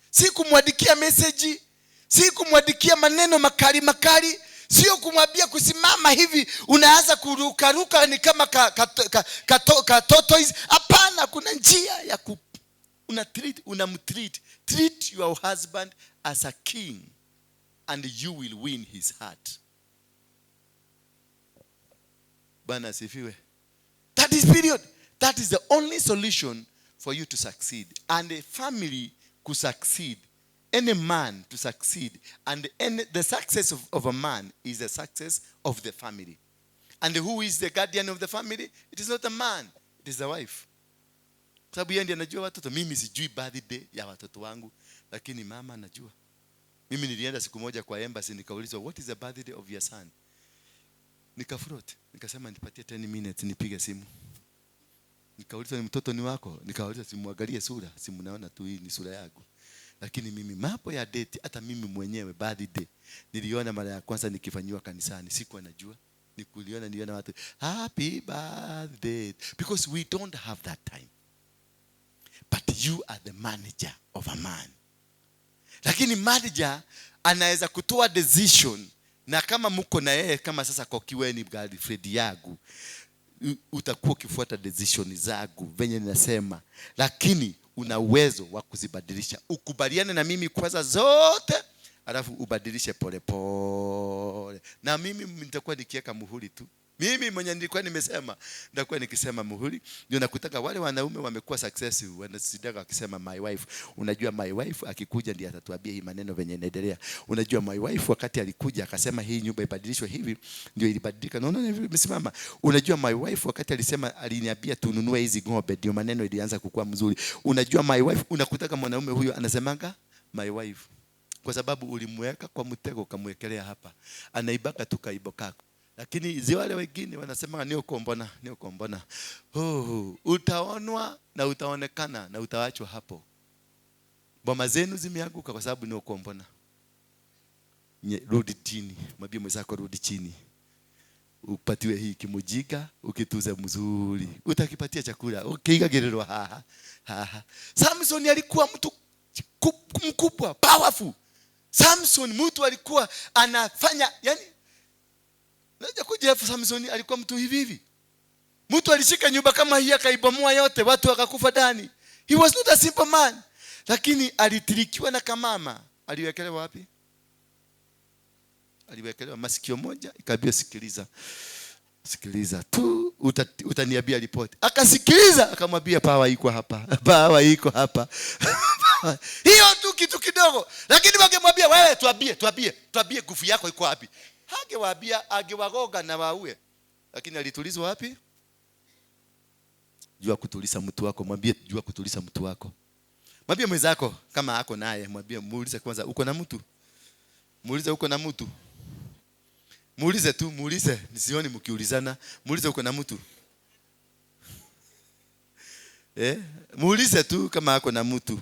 si kumwandikia message, si kumwandikia maneno makali makali, sio kumwambia kusimama hivi unaanza kurukaruka ni kama ka tortoise. Hapana, kuna njia ya una treat, unamtreat. Treat your husband as a king and you will win his heart. Bwana asifiwe. That is period. That is the only solution for you to succeed. And a family could succeed. Any man to succeed. And the success of a man is the success of the family. And who is the guardian of the family? It is not a man. It is the wife. Sababu yeye ndiye anajua watoto. Mimi sijui birthday ya watoto wangu, lakini mama anajua. Mimi nilienda siku moja kwa embassy nikaulizwa, what is the birthday of your son? Nikafrot, nikasema nipatie 10 minutes nipige simu. Nikaulizwa ni mtoto ni wako? Nikauliza simuangalie sura, simu naona tu hii ni sura yangu. Lakini mimi mambo ya date, hata mimi mwenyewe birthday niliona mara ya kwanza nikifanyiwa kanisani, sikuwa najua. Nikuliona, niliona watu happy birthday, because we don't have that time. But you are the manager of a man. Lakini manager anaweza kutoa decision, na kama mko na yeye kama sasa kwa kiweni girlfriend yangu, utakuwa ukifuata decision zangu venye ninasema, lakini una uwezo wa kuzibadilisha. Ukubaliane na mimi kwanza zote, alafu ubadilishe pole pole. Na mimi nitakuwa nikiweka muhuri tu. Mimi mwenye nilikuwa nimesema, nitakuwa nikisema muhuri. Ndio nakutaka wale wanaume wamekuwa successful, wanasidaka wakisema my wife. Unajua my wife akikuja ndiye atatuambia hii maneno venye inaendelea. Unajua my wife wakati alikuja akasema hii nyumba ibadilishwe hivi, ndio ilibadilika. Naona nimesimama. Unajua my wife wakati alisema, aliniambia tununue hizi ng'ombe, ndio maneno ilianza kukua mzuri. Unajua my wife, unakutaka mwanaume huyo anasemanga my wife. Kwa sababu ulimweka kwa mtego ukamwekelea hapa. Anaibaka tu kaibo kako. Lakini zi wale wengine wanasema ni ukombona, ni ukombona. Oh, utaonwa na utaonekana na utawachwa hapo. Boma zenu zimeanguka kwa sababu ni ukombona. Rudi chini, mwambie mwenzako rudi chini. Upatiwe hii kimujika, ukituze mzuri, utakipatia chakula, ukiigagĩrĩrwo haha haha. Samson alikuwa mtu mkubwa, powerful. Samson mtu alikuwa anafanya, yani unajua kuja Samson alikuwa mtu hivi hivi. Mtu alishika nyumba kama hii akaibomoa yote, watu wakakufa ndani. He was not a simple man. Lakini alitirikiwa na kamama. Aliwekelewa wapi? Aliwekelewa masikio moja, ikaambiwa sikiliza. Sikiliza tu, utaniambia ripoti. Akasikiliza, akamwambia pawa iko hapa. Pawa iko hapa. Hiyo tu kitu kidogo. Lakini wangemwambia wewe tuambie nguvu yako iko wapi? Hangewaambia, angewagoga na waue. Lakini alitulizwa wapi? Jua kutuliza mtu wako, mwambie jua kutuliza mtu wako. Mwambie mwenzako kama ako naye, mwambie, muulize kwanza uko na mtu? Muulize uko na mtu? Muulize tu, muulize, nisioni mkiulizana. Muulize uko na mtu? Muulize tu kama ako na mtu.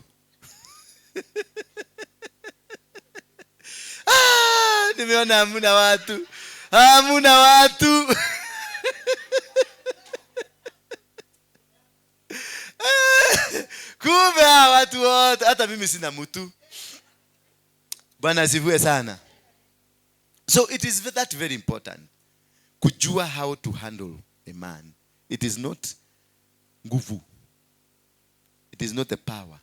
Nimeona hamna watu. Hamna watu. Kumbe hawa watu wote, hata mimi sina mtu. Bwana asifiwe sana. So it is that very important kujua how to handle a man. It is not nguvu. It is not a power.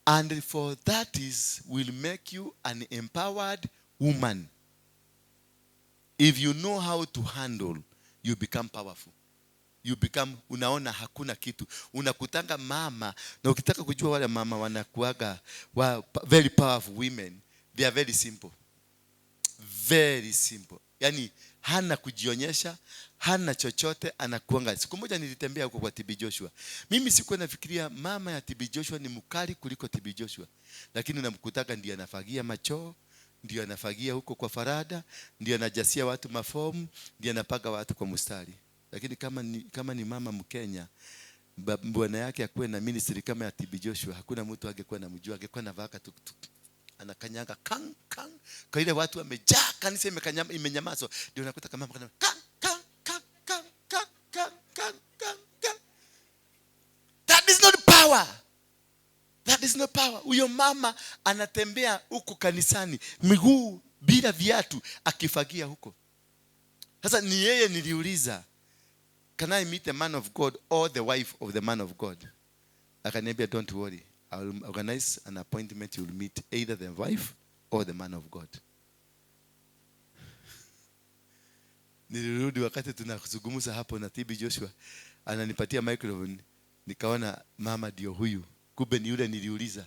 And for that is will make you an empowered woman. If you know how to handle, you become powerful. You become, unaona hakuna kitu. Unakutanga mama, na ukitaka kujua wale mama wanakuaga, very powerful women, they are very simple. Very simple. Yani hana kujionyesha, hana chochote, anakuanga. Siku moja nilitembea huko kwa TB Joshua. Mimi sikuwa nafikiria mama ya TB Joshua ni mkali kuliko TB Joshua. Lakini unamkutaka ndiye anafagia macho, ndiye anafagia huko kwa farada, ndiye anajasia watu mafomu, ndiye anapaga watu kwa mstari. Lakini kama ni mama Mkenya, bwana yake akuwe na ministry kama ya TB Joshua, hakuna mtu angekuwa anamjua, angekuwa anavaka tuk tuk. Anakanyaga kang kang. Kwa ile watu wamejaa, kanisa imenyamazwa. Ndio unakuta kama mama kang kang kang kang kang kang kang kang kang. That is not power. That is not power. Huyo mama anatembea huko kanisani miguu bila viatu akifagia huko. Sasa ni yeye niliuliza, can I meet the man of God or the wife of the man of God? Akaniambia, don't worry, I will organize an appointment. You will meet either the wife or the man of God. Nilirudi wakati tunazungumza hapo na TB Joshua, ananipatia microphone, nikaona mama ndio huyu, kumbe ni yule niliuliza.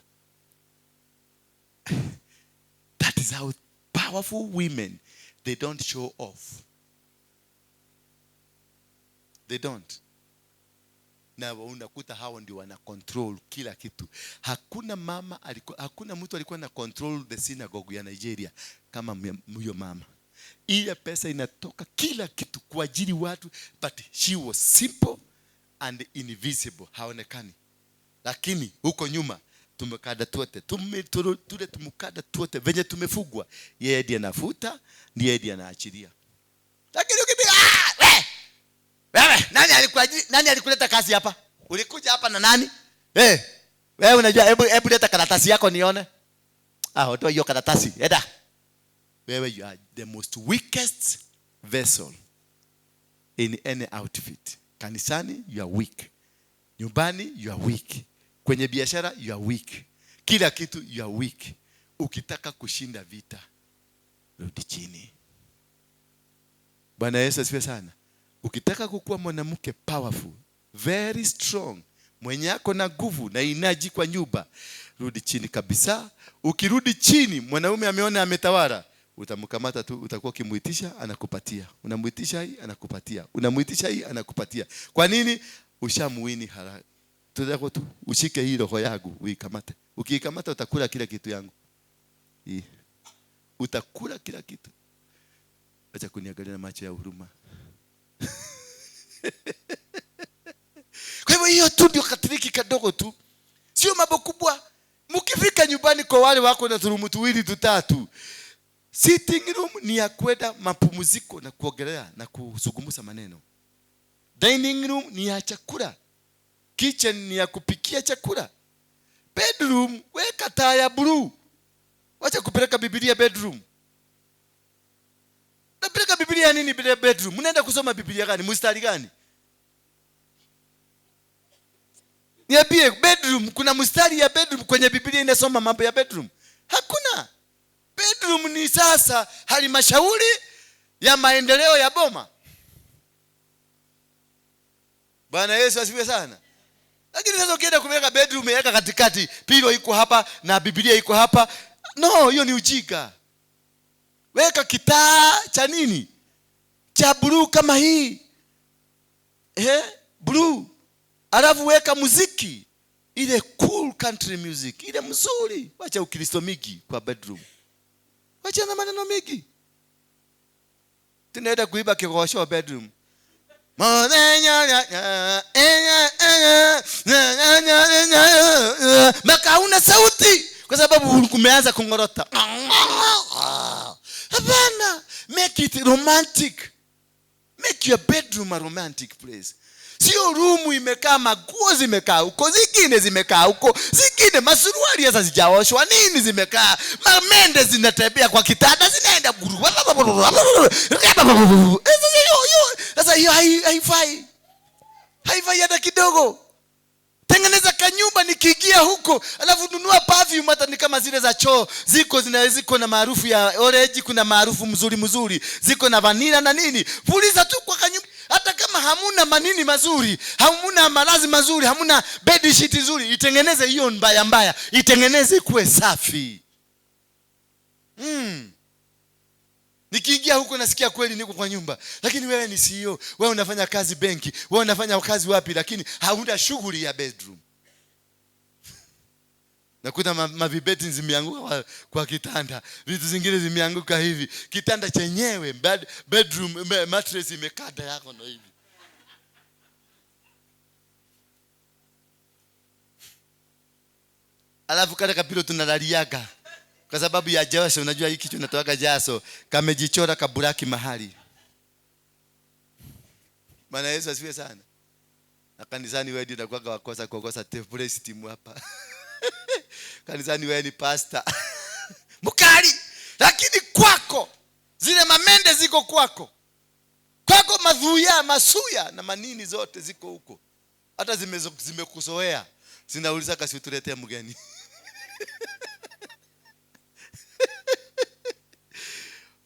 That is how powerful women, they don't show off. They don't. Na unakuta hao ndio wana control kila kitu. Hakuna mama alikuwa, hakuna mtu alikuwa na control the synagogue ya Nigeria kama huyo mama. Ile pesa inatoka kila kitu kwa ajili watu, but she was simple and invisible, haonekani. Lakini huko nyuma tumekada tuote, tule tumekada tuote venye tumefugwa, yeye ndiye anafuta, ndiye ndiye anaachilia. Lakini ukipiga, we! Wewe, nani alikuleta kazi hapa? Ulikuja hapa na nani? Wewe unajua, hebu leta karatasi yako nione. Ondoa hiyo karatasi. Eda. Wewe, you are the most weakest vessel in any outfit. Kanisani you are weak. Nyumbani you are weak. Kwenye biashara you are weak. Kila kitu you are weak. Ukitaka kushinda vita, rudi chini. Bwana Yesu asifiwe sana. Ukitaka kukuwa mwanamke powerful, very strong, mwenye ako na nguvu na inaji kwa nyumba, rudi chini kabisa. Ukirudi chini, mwanaume ameona ametawala, utamkamata tu, utakuwa ukimuitisha anakupatia. Unamuitisha hii anakupatia. Unamuitisha hii anakupatia. Kwa nini? Ushamuini haraka. Tutako tu ushike hii roho yangu uikamate. Ukiikamata utakula kila kitu yangu. Hii. Utakula kila kitu. Acha kuniangalia na macho ya huruma. Kwa hivyo hiyo tu ndio katriki kadogo tu. Sio mambo kubwa. Mkifika nyumbani kwa wale wako na turumu tuwili tutatu, Sitting room ni ya kwenda mapumziko na kuogelea na kuzungumza maneno. Dining room ni ya chakula. Kitchen ni ya kupikia chakula. Bedroom, weka taa ya blue. Wacha kupeleka Biblia bedroom. Napeleka Biblia nini bedroom? Mnaenda kusoma Biblia gani? Mstari gani? Niambie, bedroom kuna mstari ya bedroom kwenye Biblia inasoma mambo ya bedroom? Hakuna. Bedroom ni sasa halmashauri ya maendeleo ya boma. Bwana Yesu asifiwe sana. Lakini sasa ukienda kuweka bedroom umeweka katikati, pilo iko hapa na Biblia iko hapa. No, hiyo ni ujinga. Weka kitaa cha nini? Cha blue kama hii. Blue. Alafu weka muziki, ile cool country music, ile mzuri. Wacha ukristo mingi kwa bedroom. Wacha na maneno mingi. Tunaenda kuiba kigosho bedroom. Maka una sauti kwa sababu kumeanza kungorota. Hapana, make it romantic. Make your bedroom a romantic place. Sio room imekaa maguo zimekaa huko, zingine zimekaa huko, zingine masuruali sasa zijaoshwa, nini zimekaa, mamende zinatembea kwa kitanda zinaenda. Sasa hiyo haifai. Haifai hata kidogo. Tengeneza kanyumba nikiingia huko, alafu nunua perfume hata ni kama zile za choo, ziko zina ziko na maarufu ya orange, kuna maarufu mzuri mzuri, ziko na vanilla na nini. Puliza tu kwa kanyumba. Hata kama hamuna manini mazuri, hamuna malazi mazuri, hamuna bed sheet nzuri, itengeneze hiyo mbaya mbaya, itengeneze kuwe safi. Nikiingia huko nasikia kweli niko kwa nyumba. Lakini wewe ni CEO, wewe unafanya kazi benki, wewe unafanya kazi wapi, lakini hauna shughuli ya bedroom. Nakuta mavibeti zimeanguka kwa kitanda, vitu zingine zimeanguka hivi. Kitanda chenyewe bedroom mattress imekata yako na hivi. Alafu kale kapilo tunalaliaga kwa sababu ya jasho. Unajua hiki kitu kinatoka jasho, kamejichora kaburaki mahali. Bwana Yesu asifiwe sana. Na kanisani wewe ndio unakuwa wakosa kukosa praise team hapa. Kanisani wewe ni pastor mkali, lakini kwako zile mamende ziko kwako. Kwako madhuya, masuya na manini zote ziko huko. Hata zimekuzoea. Zinauliza kasi utuletee mgeni.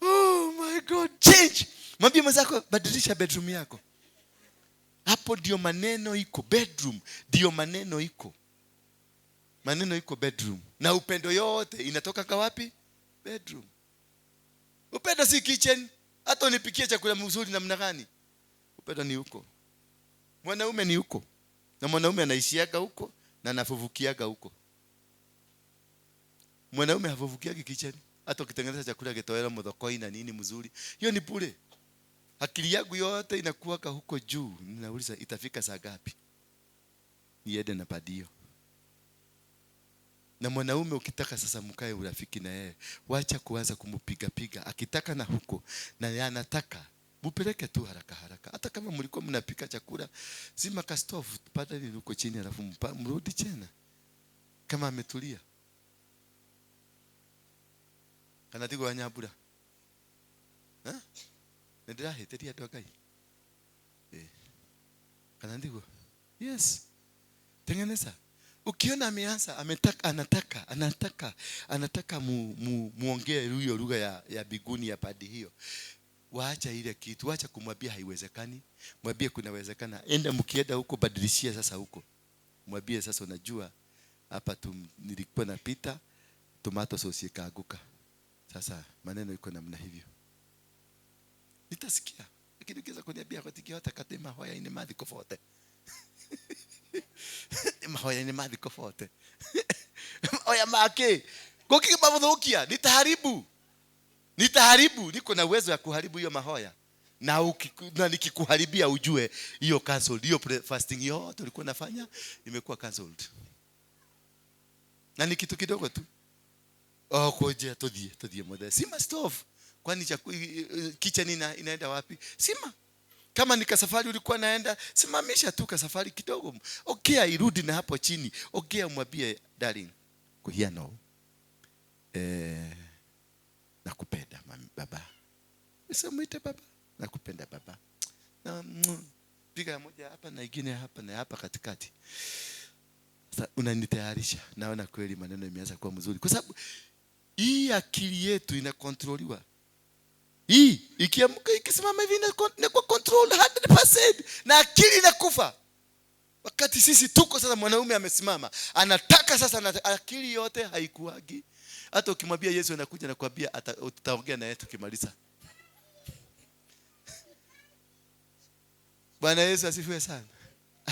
Oh my God, change. Mwambie mwenzako badilisha bedroom yako. Hapo ndio maneno iko bedroom, ndio maneno iko. Maneno iko bedroom. Na upendo yote inatoka kwa wapi? Bedroom. Upendo si kitchen. Hata unipikie chakula mzuri namna gani, upendo ni huko. Mwanaume ni huko. Na mwanaume anaishiaga huko na anafuvukiaga huko. Mwanaume hafuvukiagi kitchen. Hata ukitengeneza chakula kitowela muthokoi na nini mzuri, hiyo ni bure. Akili yangu yote inakuwa huko juu. Ninauliza itafika saa ngapi niende na padio. Na mwanaume ukitaka sasa mkae urafiki na yeye, wacha kuanza kumupiga piga. Akitaka na huko na yeye anataka, mupeleke tu haraka haraka. Hata kama mlikuwa mnapika chakula, zima ka stove pata ile huko chini, alafu mrudi tena kama ametulia. Kana tigo wanyabura. Ndirahĩtĩria andũ a Ngai. Kana ndigo. Yes. Tengeneza. Ukiona ameanza, ametaka, anataka muongee hiyo lugha ya biguni ya padi hiyo. Waacha ile kitu, waacha kumwambia haiwezekani, mwambie kunawezekana. Enda mkienda huko badilishia sasa huko. Mwambie sasa unajua hapa nilikuwa napita tomato sauce ikaanguka. Sasa maneno iko namna hivyo. Nitasikia. Lakini ukiweza kuniambia kwa tikio hata kate mahoya ine mathi kofote. Mahoya ine mathi kofote. Oya make. Koki mabudhukia, nitaharibu. Nitaharibu, niko na uwezo ya kuharibu hiyo mahoya. Na nikikuharibia ujue hiyo cancel, hiyo fasting yote ulikuwa unafanya imekuwa cancelled. Na ni kitu kidogo tu. Oh, koje tuthie tuthie mothe. Sima stove. Kwani kitchen inaenda wapi? Sima. Kama ni kasafari ulikuwa naenda, simamisha tu kasafari kidogo. Ongea irudi na hapo chini. Ongea umwambie darling, kuhia no. Nakupenda mami, baba. Usimuite baba. Nakupenda baba. Na piga moja hapa na ingine hapa na hapa katikati. Sasa unanitayarisha. Naona kweli maneno imeanza kuwa mzuri. Kwa sababu hii akili yetu inakontroliwa. Hii ikiamka ikisimama hivi inakuwa controlled 100% na akili inakufa. Wakati sisi tuko sasa, mwanaume amesimama, anataka sasa, na akili yote haikuagi. Hata ukimwambia Yesu anakuja na kuambia tutaongea naye tukimaliza. Bwana Yesu asifiwe sana.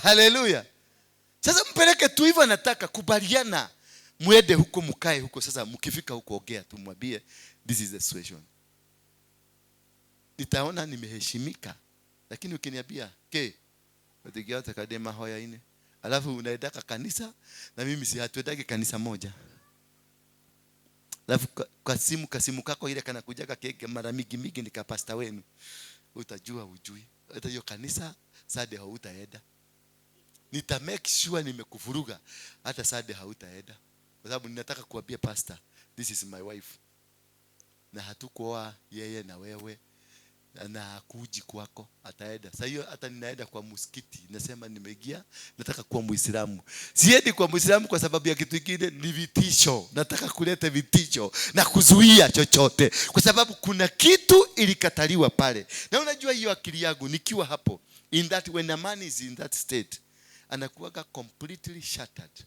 Haleluya. Sasa mpeleke tu hivyo, anataka kubaliana. Mwende huko mkae huko sasa, mkifika huko ongea tu, mwambie this is the situation. Nitaona nimeheshimika. Lakini ukiniambia ke watigia utakade mahoya ine, alafu unaendaka kanisa na mimi si hatuendaki kanisa moja. Alafu kwa simu kasimu kako ile kanakujaga keke mara mingi mingi ni ka pastor wenu. Utajua ujui. Hata hiyo kanisa Sunday hautaenda. Nita make sure nimekuvuruga hata Sunday hautaenda. Kwa sababu ninataka kuambia pastor, this is my wife. Na hatukuoa yeye na wewe, na hakuji kwako, ataenda. Sasa hiyo hata ninaenda kwa msikiti, nasema nimeingia, nataka kuwa Muislamu. Siendi kwa Muislamu kwa sababu ya kitu kingine, ni vitisho. Nataka kuleta vitisho na kuzuia chochote, kwa sababu kuna kitu ilikataliwa pale. Na unajua hiyo akili yangu nikiwa hapo, in that when a man is in that state, anakuwaga completely shattered.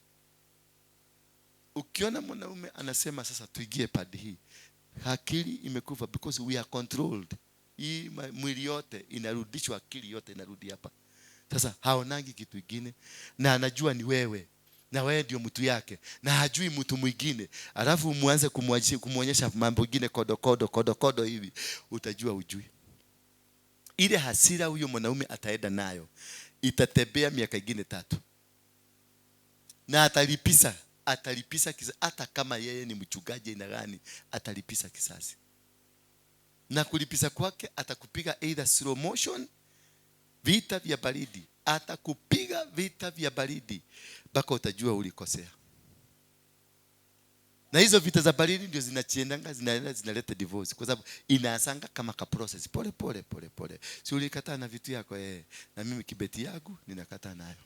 Ukiona mwanaume anasema sasa tuingie padi hii, akili imekufa because we are controlled. Hii mwili yote inarudishwa, akili yote inarudi hapa. Sasa haonangi kitu kingine, na anajua ni wewe, na wewe ndio mtu yake, na hajui mtu mwingine. Alafu muanze kumuonyesha mambo mengine kodo kodo kodo kodo hivi, utajua ujui. Ile hasira huyo mwanaume ataenda nayo itatembea miaka ingine 3. Na atalipisa kisasi, hata kama yeye ni mchungaji aina gani, atalipisa kisasi. Na kulipisa kwake atakupiga either slow motion, vita vya baridi, atakupiga vita vya baridi mpaka utajua ulikosea. Na hizo vita za baridi ndio zinachiendanga, zinaenda zinaleta divorce, kwa sababu inaasanga kama ka process pole pole pole pole. Si ulikataa na vitu yako na mimi kibeti yangu ninakataa nayo.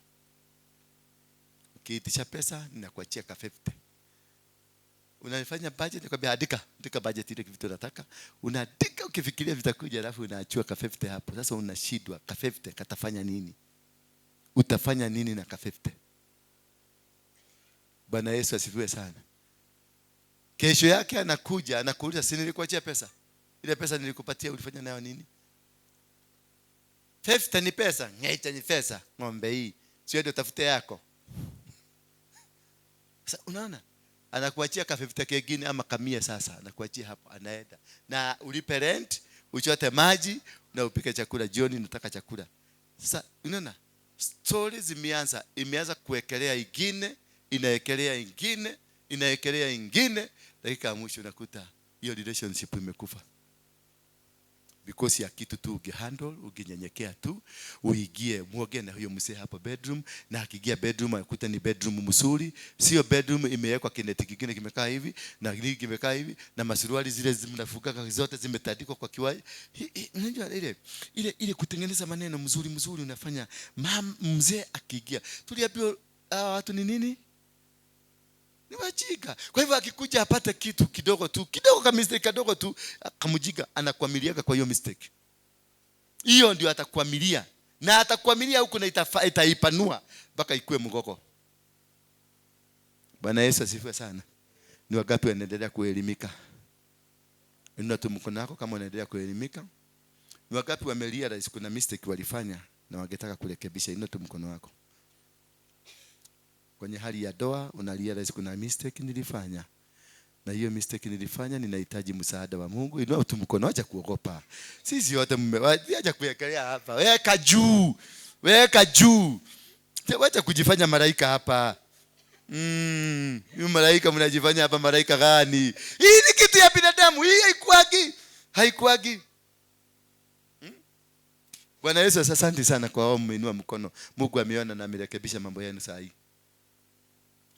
Ukiitisha pesa ninakuachia ka 50. Unafanya budget, nikwambia andika budget ile vitu unataka. Unaandika ukifikiria vitakuja, alafu unaachiwa ka 50 hapo. Sasa unashindwa ka 50 katafanya nini? Utafanya nini na ka 50? Bwana Yesu asifiwe sana. Kesho yake anakuja, anakuuliza, si nilikuachia pesa? Ile pesa nilikupatia ulifanya nayo nini? 50 ni pesa, ngeita ni pesa, ng'ombe hii. Sio ndio tafute yako. Sasa unaona? Anakuachia ka 50 kingine ama kamia sasa, anakuachia hapo, anaenda. Na ulipe rent, uchote maji na upike chakula jioni, nataka chakula. Sasa unaona? Stories zimeanza, imeanza kuwekelea ingine, inawekelea ingine, inawekelea ingine, dakika ya mwisho unakuta hiyo relationship imekufa. Because ya kitu tu ungehandle, ungenyenyekea tu, uingie muoge na huyo mzee hapo bedroom, na akiingia bedroom akuta ni bedroom mzuri, sio bedroom imewekwa kineti kingine kimekaa hivi na nini kimekaa hivi na masuruali zile mnafuka zote zimetandikwa kwa kiwai. Unajua ile kutengeneza maneno mzuri mzuri unafanya mzee akiingia. Tuliambiwa watu ni nini? Ni wajinga. Kwa hivyo akikuja apate kitu kidogo tu, kidogo kama mistake kidogo tu, akamjiga, anakuamilia kwa hiyo mistake. Hiyo ndio atakuamilia. Na atakuamilia huko na itaipanua mpaka ikue mgogo. Bwana Yesu asifiwe sana. Ni wangapi wanaendelea kuelimika? Inua tu mkono wako kama unaendelea kuelimika. Ni wangapi wamerealize kuna mistake walifanya na wangetaka kurekebisha? Inua tu mkono wako. Kwenye hali ya doa una realize kuna mistake nilifanya, na hiyo mistake nilifanya ninahitaji msaada wa Mungu. Inua tu mkono, acha kuogopa. Sisi wote acha kuwekelea hapa. Weka juu. Weka juu. Acha kujifanya malaika hapa. Huyu malaika mnajifanya hapa malaika gani? Hii ni kitu ya binadamu, hii haikuagi. Haikuagi. Bwana Yesu, asante sana kwa wao mmeinua mkono. Mungu ameona na amerekebisha mambo yenu saa hii.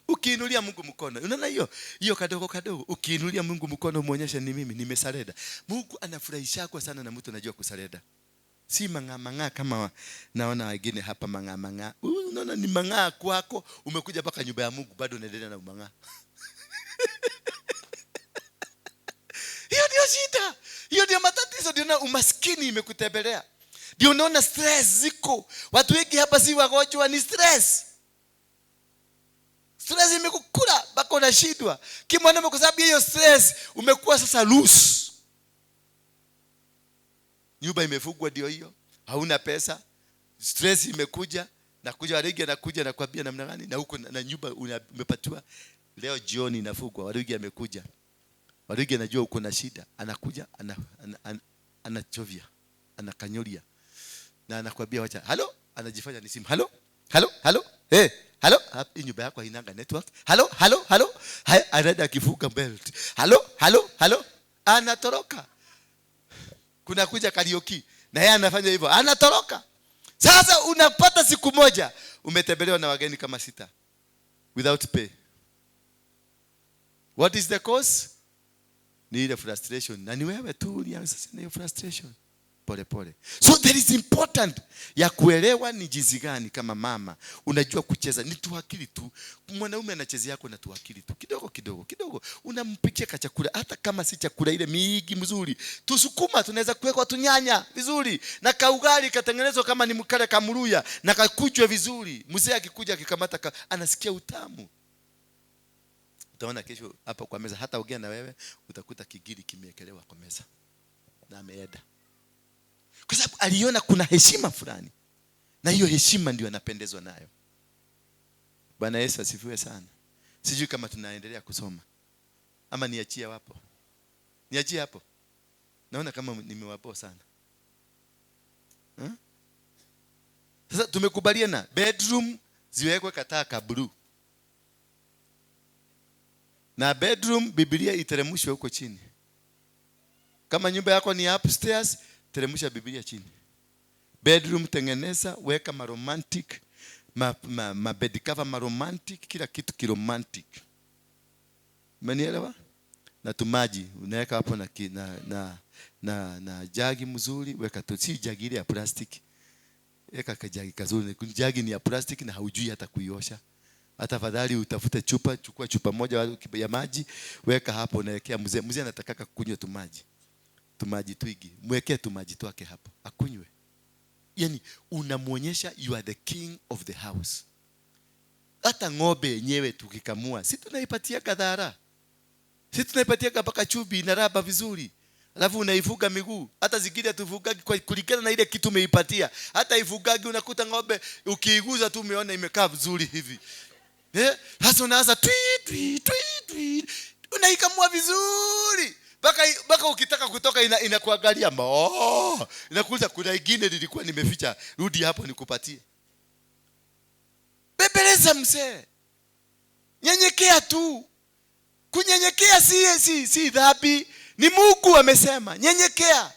Ukiinulia Mungu mkono, unaona hiyo? Hiyo kadogo kadogo, ukiinulia Mungu mkono muonyeshe ni mimi nimesarenda. Mungu anafurahisha kwa sana na mtu anajua kusarenda. Si mang'aa mang'aa kama naona wengine hapa mang'aa mang'aa. Unaona ni mang'aa kwako, umekuja mpaka nyumba ya Mungu bado unaendelea na umang'aa. Hiyo ndio shida. Hiyo ndio matatizo, ndio na umaskini imekutembelea. Ndio unaona stress ziko. Watu wengi hapa si wagonjwa, ni stress. Stress imekukula mpaka unashindwa. Kimwanaume kwa sababu hiyo stress umekuwa sasa loose. Nyumba imefungwa ndio hiyo, hauna pesa, stress imekuja, na kuja Warigi anakuja na kuambia namna gani, na huko na nyumba umepatiwa leo jioni inafungwa, Warigi amekuja. Warigi anajua uko na shida, anakuja anachovya, anakanyolia. Na anakuambia wacha, halo, anajifanya ni simu. Halo, halo, halo, hey, halo, hii nyumba yako hainanga network. Halo, halo, halo. Haya, anaenda akifunga belt. Halo, halo, halo, anatoroka. Kuna kuja karaoke na yeye anafanya hivyo, anatoroka. Sasa unapata siku moja umetembelewa na wageni kama 6 without pay. What is the cause? Ni ile frustration. Na ni wewe tu ulianza sasa hiyo frustration. Pole pole. So there is important ya kuelewa ni jinsi gani kama mama unajua kucheza. Ni tuakili tu. Mwanaume anachezea yako na tuakili tu. Kidogo kidogo kidogo unampikia kachakula, hata kama si chakula ile mingi mzuri. Tusukuma tunaweza kuwekwa tunyanya vizuri na kaugali katengenezwa kama ni mkale kamruya na kakujwe vizuri. Mzee akikuja akikamata anasikia utamu. Utaona kesho hapa kwa meza, hata ongea na wewe utakuta kigiri kimeekelewa kwa meza. Na ameenda. Kwa sababu aliona kuna heshima fulani. Na hiyo heshima ndio anapendezwa nayo. Bwana Yesu asifiwe sana. Sijui kama tunaendelea kusoma ama niachie hapo. Niachie hapo. Naona kama nimewapo sana. Sasa tumekubaliana bedroom ziwekwe kataa ka blue. Na bedroom Biblia iteremshwe huko chini. Kama nyumba yako ni upstairs, teremsha Biblia chini. Bedroom tengeneza, weka ma romantic, ma bed cover ma romantic, kila kitu ki romantic. Umenielewa? Na tumaji unaweka hapo na jagi mzuri, weka tu, si jagi ile ya plastic. Weka kajagi kazuri, jagi ni ya plastic na haujui hata kuiosha. Hata afadhali utafute chupa, chukua chupa moja ya maji, weka hapo, unawekea mzee. Mzee anataka kunywa tumaji. Tumaji twigi, mwekee tumaji twake hapo, akunywe. Yani unamuonyesha you are the king of the house. Hata ng'ombe yenyewe tukikamua, si tunaipatia kadhara. Si tunaipatia mpaka chubi na raba vizuri. Alafu unaifuga miguu. Hata zingine tufugagi kwa kulingana na ile kitu umeipatia. Hata ifugagi unakuta ng'ombe ukiiguza tu umeona imekaa vizuri hivi. Sasa unaanza twi twi twi twi. Unaikamua vizuri. Baka ukitaka kutoka inakuangalia moo. Inakuuliza kuna ingine nilikuwa nimeficha, rudi hapo nikupatie. Bebeleza mzee. Nyenyekea tu. Kunyenyekea si dhambi, ni Mungu amesema nyenyekea.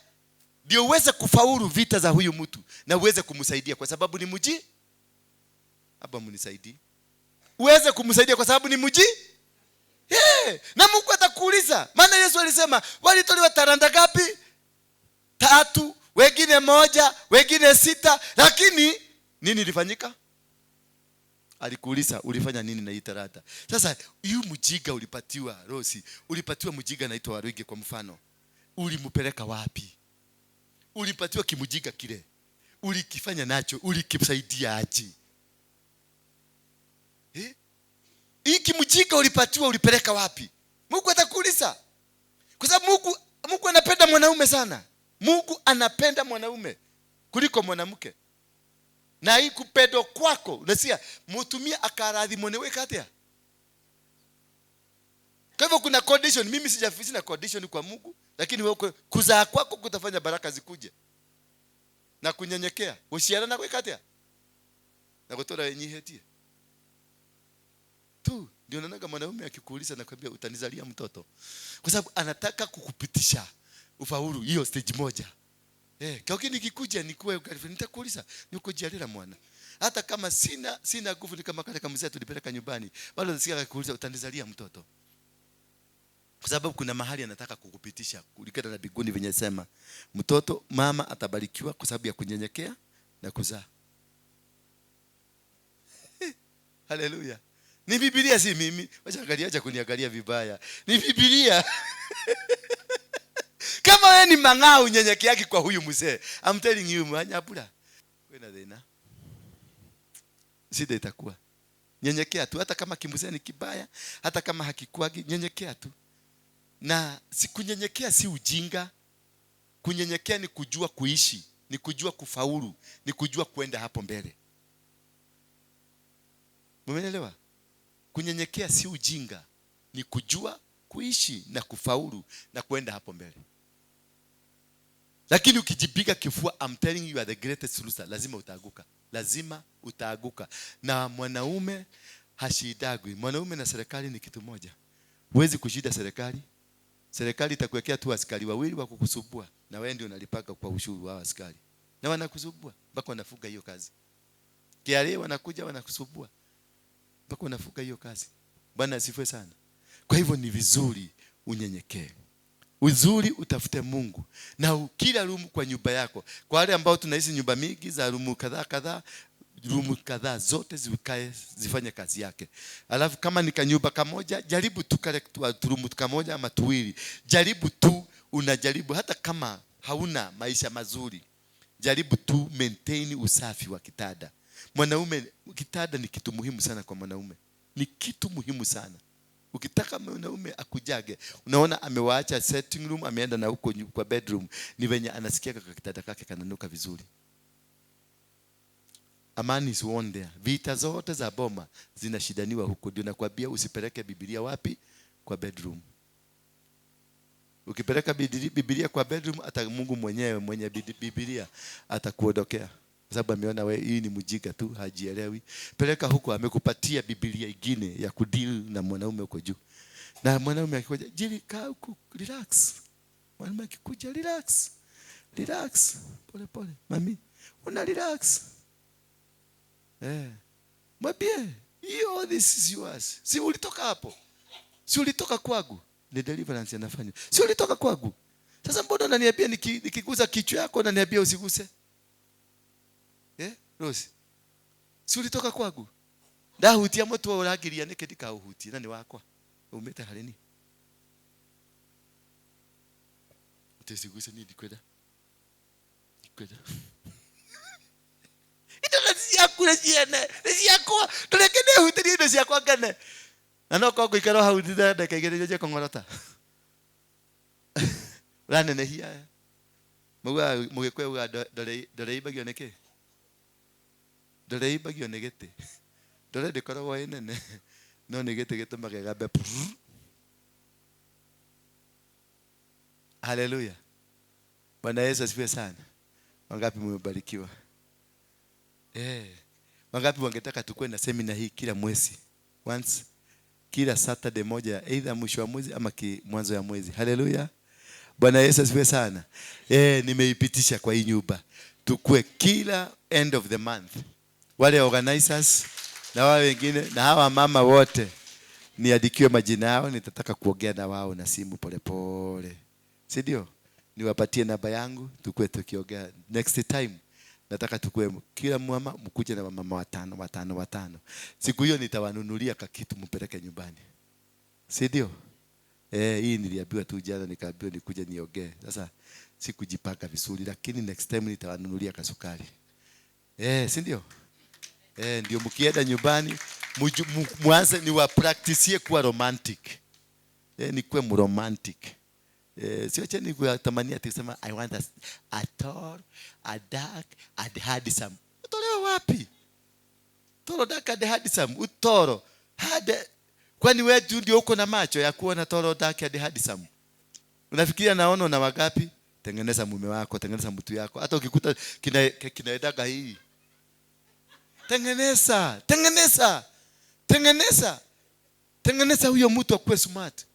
Ndio uweze kufaulu vita za huyu mtu na uweze kumsaidia kwa sababu ni mji. Hapa mnisaidie. Uweze kumsaidia kwa sababu ni mji. Hey, na Mungu atakuuliza. Maana Yesu alisema walitolewa talanta ngapi? 3, wengine 1, wengine 6, lakini nini ilifanyika? Alikuuliza ulifanya nini na hii talanta? Sasa huyu mjiga ulipatiwa Rosi, ulipatiwa mjiga anaitwa Waruige kwa mfano. Ulimpeleka wapi? Ulipatiwa kimjiga kile. Ulikifanya nacho, ulikisaidia aje? Hiki mjinga ulipatiwa ulipeleka wapi? Mungu atakuuliza. Kwa sababu Mungu anapenda mwanaume sana. Mungu anapenda mwanaume kuliko mwanamke. Na hii kupendwa kwako, unasikia mtumia akarathimwo ni weka atia. Kwa hivyo kuna condition, mimi sina condition kwa Mungu, lakini wewe kuzaa kwako kutafanya baraka zikuje. Na kunyenyekea, usiana na weka atia. Na kutoa yenyewe. tu. Ndio naonaga mwanaume akikuuliza nakwambia utanizalia mtoto. Kwa sababu anataka kukupitisha ufaulu hiyo stage moja. Kwa nikikuja nikuwe girlfriend nitakuuliza nikujialira mwana. Hata kama sina nguvu ni kama kale kamzee tulipeleka nyumbani. Bado nasikia akikuuliza utanizalia mtoto. Kwa sababu kuna mahali anataka kukupitisha kulingana na biguni venye sema. Mtoto mama atabarikiwa kwa sababu ya kunyenyekea na kuzaa. Haleluya. Ni Biblia si mimi. Wacha angalia, acha kuniangalia vibaya. Ni Biblia. Kama wewe ni mang'aa unyenyekeaki kwa huyu mzee. I'm telling you manyabura. Wewe na thina. Shida itakuwa. Nyenyekea tu hata kama kimzee ni kibaya, hata kama hakikuagi, nyenyekea tu. Na si kunyenyekea si ujinga. Kunyenyekea ni kujua kuishi, ni kujua kufaulu, ni kujua kuenda hapo mbele. Umeelewa? Kunyenyekea si ujinga, ni kujua kuishi na kufaulu na kuenda hapo mbele. Lakini ukijipiga kifua, I'm telling you are the greatest loser, lazima utaaguka. Lazima utaaguka. Na mwanaume hashidagwi. Mwanaume na serikali ni kitu moja. Huwezi kushida serikali. Serikali itakuwekea tu askari wawili wa kukusumbua na wewe ndio unalipaka kwa ushuru wa askari. Na wanakusumbua mpaka wanafuga hiyo kazi. KRA wanakuja wanakusumbua mpaka wanafuga hiyo kazi. Bwana asifiwe sana. Kwa hivyo ni vizuri unyenyekee. Uzuri utafute Mungu. Na kila rumu kwa nyumba yako. Kwa wale ambao tunaishi nyumba mingi za rumu kadhaa kadhaa, rumu kadhaa zote zikae zifanye kazi yake. Alafu kama ni kanyumba kamoja, jaribu tu kale rumu kamoja ama tuwili. Jaribu tu, unajaribu hata kama hauna maisha mazuri. Jaribu tu maintain usafi wa kitanda. Mwanaume, kitanda ni kitu muhimu sana kwa mwanaume. Ni kitu muhimu sana. Ukitaka mwanaume akujage, unaona amewaacha setting room, ameenda na huko kwa bedroom, ni venye anasikia kaka kitanda kake kananuka vizuri. Amani is won there. Vita zote za boma zinashidaniwa huko. Ndio nakwambia usipeleke Biblia wapi? Kwa bedroom. Ukipeleka Biblia kwa bedroom, hata Mungu mwenyewe mwenye Biblia atakuondokea. Kwa sababu ameona wewe hii ni mjinga tu, hajielewi. Peleka huko, amekupatia Biblia ingine ya kudeal na mwanaume huko juu. Na mwanaume akikuja, jili kaa huko, relax. Mwanaume akikuja, relax. Relax. Pole pole. Mami, una relax. Mwambie, hiyo this is yours. Si ulitoka hapo. Si ulitoka kwangu. Ni deliverance anafanya. Si ulitoka kwangu. Sasa mbona unaniambia nikigusa kichwa yako unaniambia usiguse? Rose. Si ulitoka kwangu. Ndahutia mtu uragiria niki ndikauhutie na ni wakwa. Umete halini. Utesiguse ni ndikwenda. Ndikwenda. Indo ciaku nĩ ciene, nĩ ciakwa. Ndũreke ndĩhutĩrie indo ciakwa ngene. Na no korwo ngũikara hau ndagĩka igĩrĩ njanjie kũng'orota. Ũranenehia. Maugaga Mũgĩkũyũ augaga ndore imbagio nĩ kĩ? Ndore imbagio nĩ gĩtĩ. Ndore ndĩkoragwo ĩ nene, no nĩ gĩtĩ gĩtũmaga ĩgambe. Haleluya. Bwana Yesu asifiwe sana. Wangapi mmebarikiwa? Wangapi wangetaka tukue na semina hii kila mwezi? Once kila Saturday moja, either mwisho wa mwezi ama mwanzo ya mwezi. Haleluya. Bwana Yesu asifiwe sana. Nimeipitisha kwa hii nyumba. Tukue kila end of the month. Wale organizers na wale wengine na hawa mama wote niandikiwe majina yao, nitataka kuongea na wao na simu pole pole. Si ndio? Niwapatie namba yangu tukue tukiongea next time. Nataka tukue kila mama mkuje na mama watano watano watano. Siku hiyo nitawanunulia kakitu mpeleke nyumbani. Si ndio? Hii niliambiwa tu jana, nikaambiwa nikuje niongee. Sasa sikujipanga vizuri, lakini next time nitawanunulia kasukari. Si ndio? Ndio mkienda nyumbani mwanze niwapractice kuwa romantic. Nikuwe romantic. Siwache nikutamania ati kusema I want a tall, a dark, and handsome. Utolewa wapi? Tall, dark and handsome. Utoro. Hade. Kwani wewe tu ndio uko na macho ya kuona tall, dark and handsome? Unafikiria naona una wangapi? Tengeneza mume wako, tengeneza mtu yako. Hata ukikuta kinaendaga hii. Tengeneza, tengeneza. Tengeneza. Tengeneza huyo mtu akuwe smart.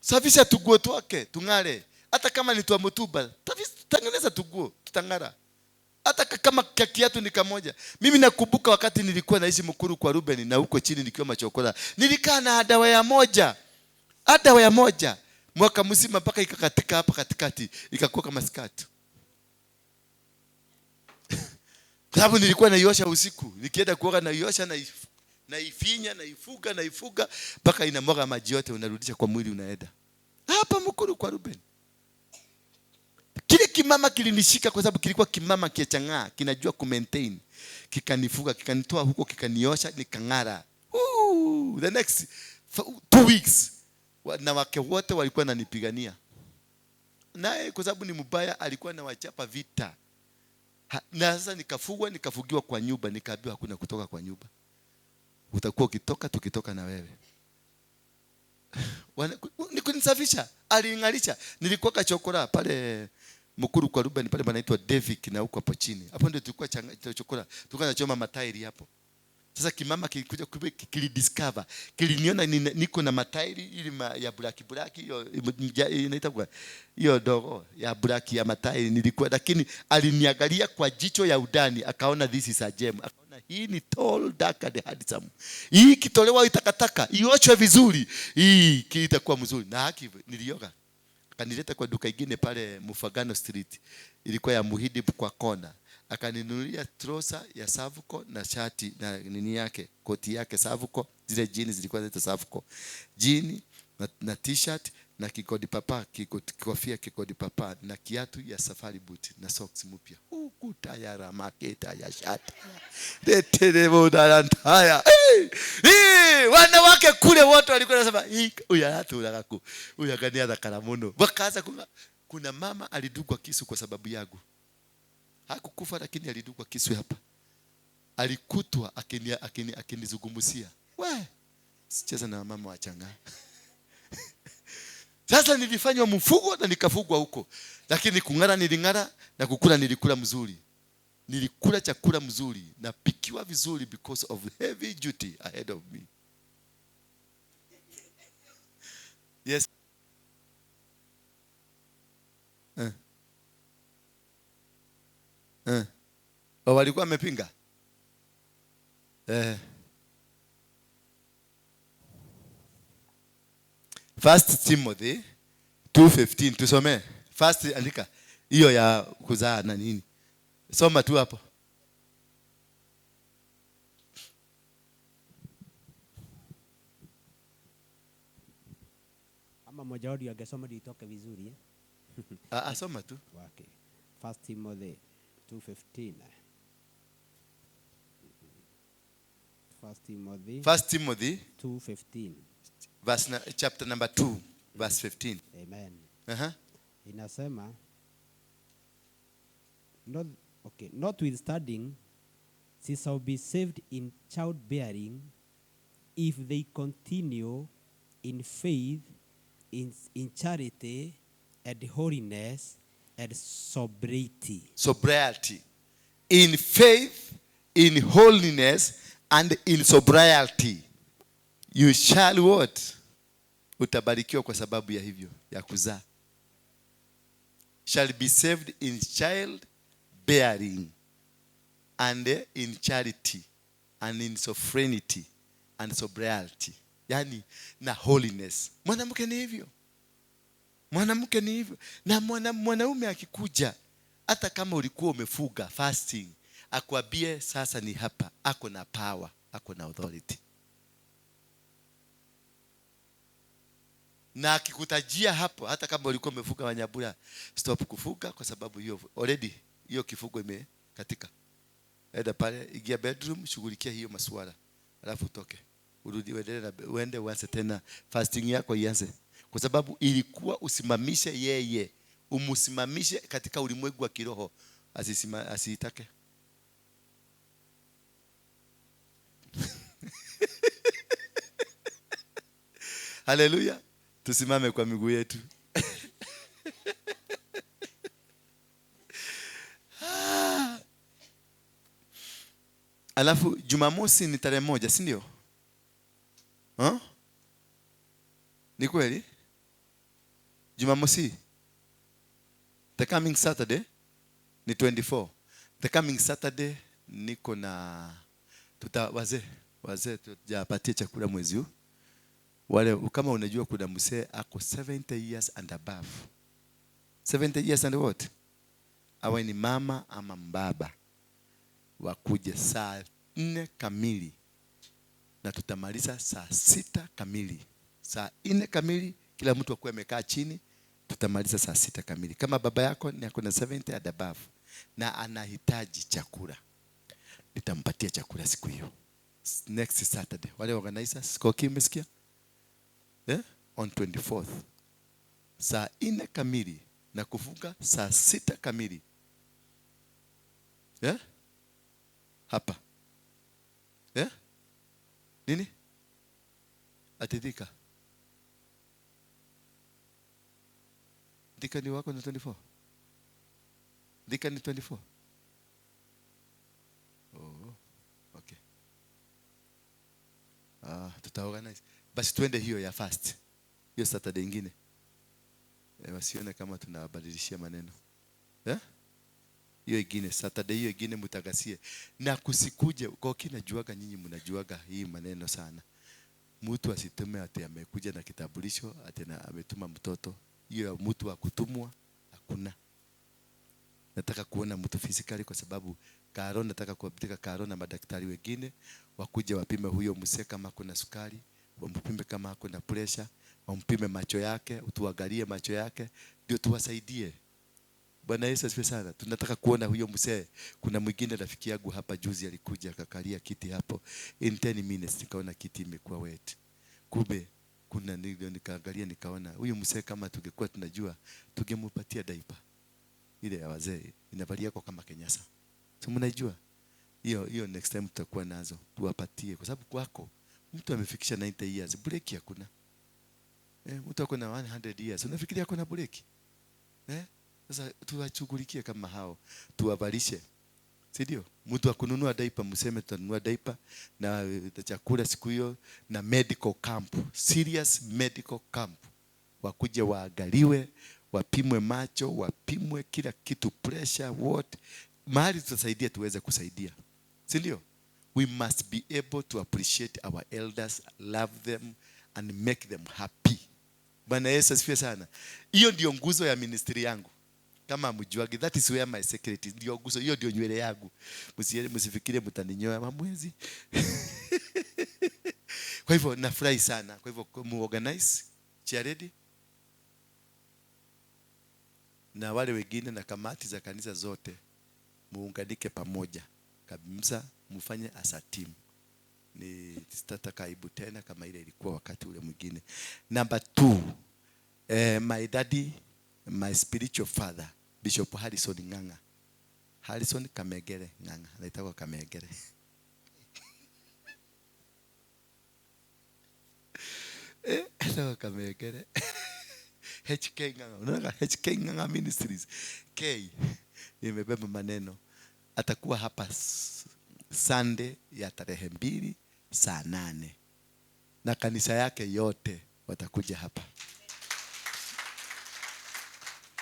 Safisha tuguo twake tung'are. Hata kama ni twa mutumba, tengeneza tuguo tutang'ara. Hata kama kiatu ni kamoja. Mimi nakumbuka wakati nilikuwa naishi Mukuru kwa Ruben na huko chini nikiwa machokora, nilikaa na dawa ya moja. Dawa ya moja mwaka mzima mpaka ikakatika hapa katikati, ikakuwa kama skirt. Kwa sababu nilikuwa naiosha usiku, nikienda kuoga naiosha, naifinya, naifuga, naifuga mpaka inamwaga maji yote, unarudisha kwa mwili, unaenda. Hapa Mukuru kwa Ruben. Kile kimama kilinishika kwa sababu kilikuwa kimama kichang'aa, kinajua ku maintain. Kikanifuga, kikanitoa huko, kikaniosha, nikang'ara. Ooh, the next 2 weeks wanawake wote walikuwa wananipigania. Naye kwa sababu ni mbaya alikuwa anawachapa vita. Na sasa nikafugwa, nikafugiwa kwa nyumba, nikaambiwa hakuna kutoka kwa nyumba. Utakuwa ukitoka, tukitoka na wewe. Nikunisafisha, aling'arisha. Nilikuwa kachokora pale Mukuru kwa Ruben, pale panaitwa David na huko hapo chini. Hapo ndio tulikuwa chokora. Tulikuwa tunachoma matairi hapo. Sasa kimama kilikuja kilidiscover, kiliniona niko na matairi ili ya black black, hiyo inaitwa kwa hiyo dogo ya black ya matairi nilikuwa, lakini aliniangalia kwa jicho ya udani akaona this is a gem. Akaona hii ni tall, dark and handsome. Hii ikitolewa itakataka, ioshwe vizuri, hii itakuwa mzuri. Na haki nilioga. Akanileta kwa duka ingine pale Mufagano Street, ilikuwa ya Muhidi kwa kona. Akaninunulia trosa ya Savuko na shati na nini yake, koti yake Savuko, zile jeans zilikuwa zinaitwa Savuko. Jean na t-shirt na kikodi papa, kikofia kikodi papa na kiatu ya safari boot na socks mpya. Huku tayara maketa ya shati. Letere bodarantaya. Hey! Hey! Wanawake kule wote walikuwa wanasema, hii huyu anatulaga ku. Huyu akania thakara muno. Wakaanza kuna mama alidungwa kisu kwa sababu yangu. Hakukufa lakini alidungwa kisu hapa. Alikutwa akinizungumzia. We, sicheza na mama wachanga. Sasa nilifanywa mfugo na nikafugwa huko. Lakini kung'ara niling'ara na kukula nilikula mzuri. Nilikula chakula mzuri na pikiwa vizuri because of heavy duty ahead of me. Yes. Walikuwa wamepinga? First Timothy 2:15 tusome. First andika hiyo ya kuzaa na nini. Soma tu hapo. Ama mmoja wao angesoma ndio itoke vizuri, eh? Soma tu. Okay. First Timothy 2:15. First Timothy. First Timothy 2:15. Verse chapter number 2 verse 15. Amen. Inasema not, okay, notwithstanding she shall be saved in childbearing if they continue in faith, in charity and holiness and sobriety. Sobriety. In faith, in holiness and in sobriety. You shall what? Utabarikiwa kwa sababu ya hivyo, ya kuzaa. Shall be saved in child bearing and in charity and in sovereignty and sobriety. Yani na holiness. Mwanamke ni hivyo. Mwanamke ni hivyo. Na mwanaume akikuja, hata kama ulikuwa umefuga fasting, akwambie sasa ni hapa, ako na power, ako na authority. Na akikutajia hapo, hata kama ulikuwa umefuga wanyabura, stop kufuga kwa sababu hiyo already hiyo kifugo imekatika. Enda pale, ingia bedroom, shughulikia hiyo masuala. Alafu utoke. Urudi uendelee na uende uanze tena fasting yako ianze. Kwa sababu ilikuwa usimamishe yeye, umusimamishe katika ulimwengu wa kiroho, asiitake. Haleluya. Tusimame kwa miguu yetu. Alafu Jumamosi ni tarehe 1, si ndio? Huh? Ni kweli? Jumamosi. The coming Saturday ni 24. The coming Saturday niko na tuta wazee tutapatie chakula mwezi huu. Wale kama unajua kuna mzee ako 70 years and above. 70 years and what? Awe ni mama ama mbaba. Wakuje saa 4 kamili. Na tutamaliza saa 6 kamili. Saa 4 kamili kila mtu akuwe amekaa chini, tutamaliza saa 6 kamili. Kama baba yako ni ako na 70 and above na anahitaji chakula, nitampatia chakula siku hiyo. Next Saturday. Wale organizers, Koki, umesikia? Yeah? On 24th. Saa 4 kamili na kufunga saa 6 kamili. Yeah? Hapa. Yeah? Nini? Atidhika. Dhika ni wako na 24. Dhika ni 24. Oh, okay. Tutaorganize. Basi tuende hiyo ya fast. Hiyo Saturday ingine. Wasione kama tunabadilishia maneno. Yeah? Hiyo ingine Saturday, hiyo ingine mutagasie. Na kusikuje kwa kina juaga, nyinyi mnajuaga hii maneno sana. Mtu asitume ati amekuja na kitambulisho, ati na ametuma mtoto. Hiyo ya mtu wa kutumwa hakuna. Nataka kuona mtu physically kwa sababu Karo, nataka kuwapitika Karo na madaktari wengine wakuje wapime huyo mzee kama kuna sukari, wampime kama kuna pressure, wampime macho yake, tuangalie macho yake ndio tuwasaidie. Bwana Yesu asifiwe sana. Tunataka kuona huyo mzee. Kuna mwingine rafiki yangu hapa juzi alikuja akakalia kiti hapo. In 10 minutes nikaona kiti imekuwa wet. Kumbe kuna nilio nikaangalia nikaona huyu mzee kama tungekuwa tunajua tungempatia diaper. Ile ya wazee inavalia kwa kama kenyasa. Si mnaijua? Hiyo next time tutakuwa nazo tuwapatie, kwa sababu kwako mtu amefikisha 90 years break hakuna. Mtu ako na 100 years unafikiria hakuna break? Sasa tuwashughulikie kama hao, tuwavalishe. Si ndio? Mtu akununua diaper, mseme tutanunua diaper na chakula siku hiyo na medical camp, serious medical camp. Wakuje waangaliwe, wapimwe macho, wapimwe kila kitu, pressure, what. Mahali tutasaidia tuweze kusaidia. Si ndio? We must be able to appreciate our elders, love them and make them happy. Bwana Yesu asifiwe sana. Hiyo ndio nguzo ya ministry yangu. Kama mjuagi, that is where my secret is. Ndio nguzo, hiyo ndio nywele yangu. Msifikirie mtaninyoa mamwezi. Kwa hivyo nafurahi sana. Kwa hivyo muorganize, chair ready. Na wale wengine na kamati za kanisa zote muunganike pamoja kabisa, mfanye as a team. Ni sitataka aibu tena kama ile ilikuwa wakati ule mwingine. Number 2, my daddy, my spiritual father, Bishop Harrison Ng'ang'a. Harrison Kamegere Ng'ang'a, anaitwa Kamegere. Anaitwa Kamegere. HK Ng'ang'a. Unaona HK Ng'ang'a Ministries. K imebeba maneno. Atakuwa hapa Sunday ya tarehe 2 saa 8. Na kanisa yake yote watakuja hapa.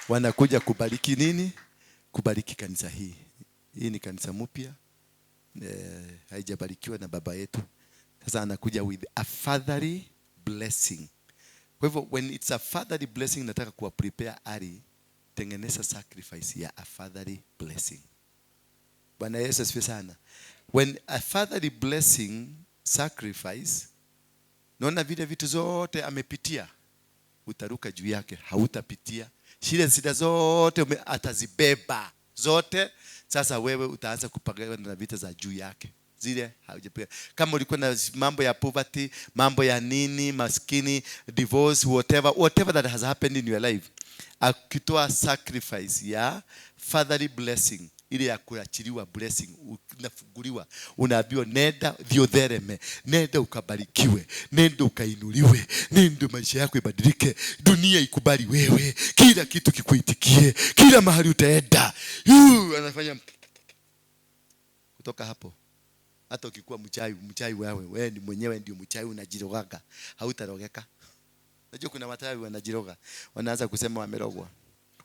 Wanakuja kubariki nini? Kubariki kanisa hii. Hii ni kanisa mpya. Haijabarikiwa na baba yetu. Sasa anakuja with a fatherly blessing. Kwa hivyo when it's a fatherly blessing, nataka kuwa prepare ari tengeneza sacrifice ya a fatherly blessing. Bwana Yesu asifiwe sana. When a fatherly blessing sacrifice, naona vile vitu zote amepitia, utaruka juu yake, hautapitia. Shida zile zote atazibeba zote. Sasa wewe utaanza kupigana na vita za juu yake. Zile haujapiga. Kama ulikuwa na mambo ya poverty, mambo ya nini, maskini, divorce, whatever that has happened in your life, akitoa sacrifice ya fatherly blessing, ile ya kuachiliwa blessing, unafunguliwa, unaambiwa nenda thiothereme, nenda ukabarikiwe, nenda ukainuliwe, nenda maisha yako ibadilike, dunia ikubali wewe, kila kitu kikuitikie, kila mahali utaenda. Anafanya kutoka hapo. Hata ukikuwa mchawi, mchawi wewe, wewe ni mwenyewe ndio mchawi, unajirogaga, hautarogeka. Unajua kuna watawi wanajiroga, wanaanza kusema wamerogwa.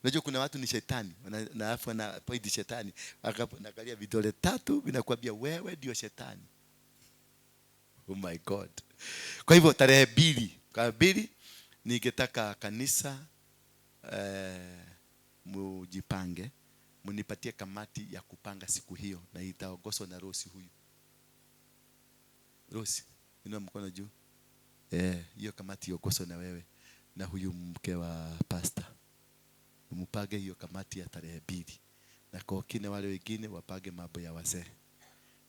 Unajua kuna watu ni shetani, na alafu wana point shetani, wanaangalia vidole tatu vinakuambia wewe ndio shetani. Oh my God. Kwa hivyo tarehe 2, kwa 2 ningetaka kanisa mujipange, munipatie kamati ya kupanga siku hiyo, na itaongozwa na Rosi huyu. Rosi, inua mkono juu. Hiyo kamati iongozwe na wewe na huyu mke wa pastor. Mpange hiyo kamati ya tarehe 2. Na kwa kina wale wengine wapange mambo ya wazee.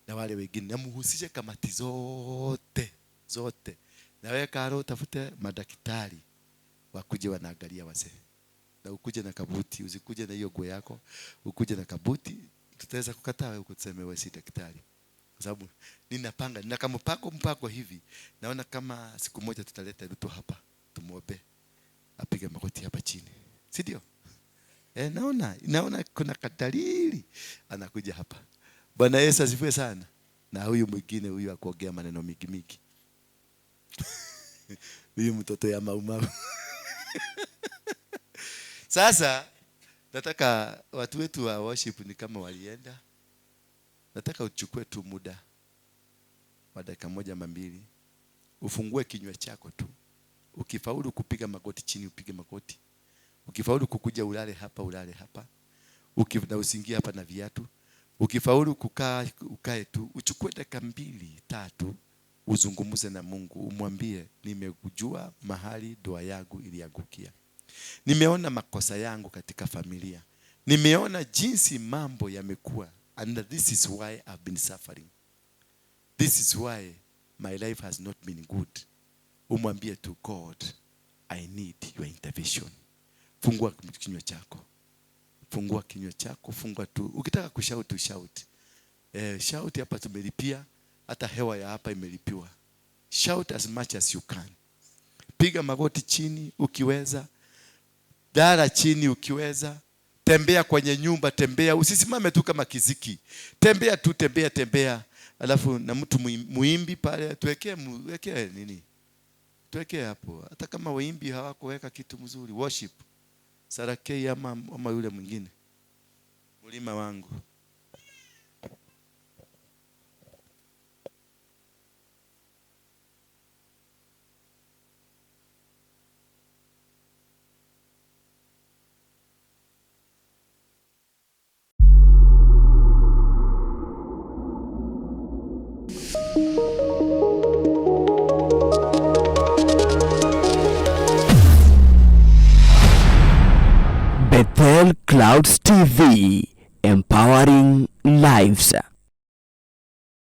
Na wale wengine na muhusishe kamati zote, zote. Na wewe Karo tafute madaktari wakuje wanaangalia wazee. Na ukuje na kabuti, usikuje na hiyo nguo yako, ukuje na kabuti, tutaweza kukataa wewe kusema wewe si daktari. Kwa sababu ninapanga, nina kama mpango hivi, naona kama siku moja tutaleta Ruto hapa, tumuombe apige magoti hapa chini. Si ndio? Naona kuna kadalili anakuja hapa. Bwana Yesu asifiwe sana. Na huyu mwingine huyu akuongea maneno mingi mingi. Huyu mtoto ya maumau. Sasa nataka watu wetu wa worship ni kama walienda. Nataka uchukue tu muda wa dakika 1 ama 2. Ufungue kinywa chako tu. Ukifaulu kupiga magoti chini upige magoti. Ukifaulu kukuja ulale hapa, ulale hapa. Na usiingie hapa na viatu. Ukifaulu kukaa ukae tu. Uchukue dakika 2, 3 uzungumze na Mungu, umwambie nimekujua mahali doa yangu iliangukia. Nimeona makosa yangu katika familia. Nimeona jinsi mambo yamekuwa, and this is why I've been suffering. This is why my life has not been good. Umwambie tu God, I need your intervention. Fungua kinywa chako. Fungua kinywa chako, fungua tu. Ukitaka kushout, shout. Shout hapa tumelipia, hata hewa ya hapa imelipiwa. Shout as much as you can. Piga magoti chini ukiweza. Dara chini ukiweza. Tembea kwenye nyumba, tembea. Usisimame tu kama kiziki. Tembea tu, tembea, tembea. Alafu na mtu muimbi pale, tuwekee nini? Tuwekee hapo. Hata kama waimbi hawakuweka kitu mzuri, worship. Sarakei ama yule mwingine. Mlima wangu. Bethel Clouds TV, empowering lives.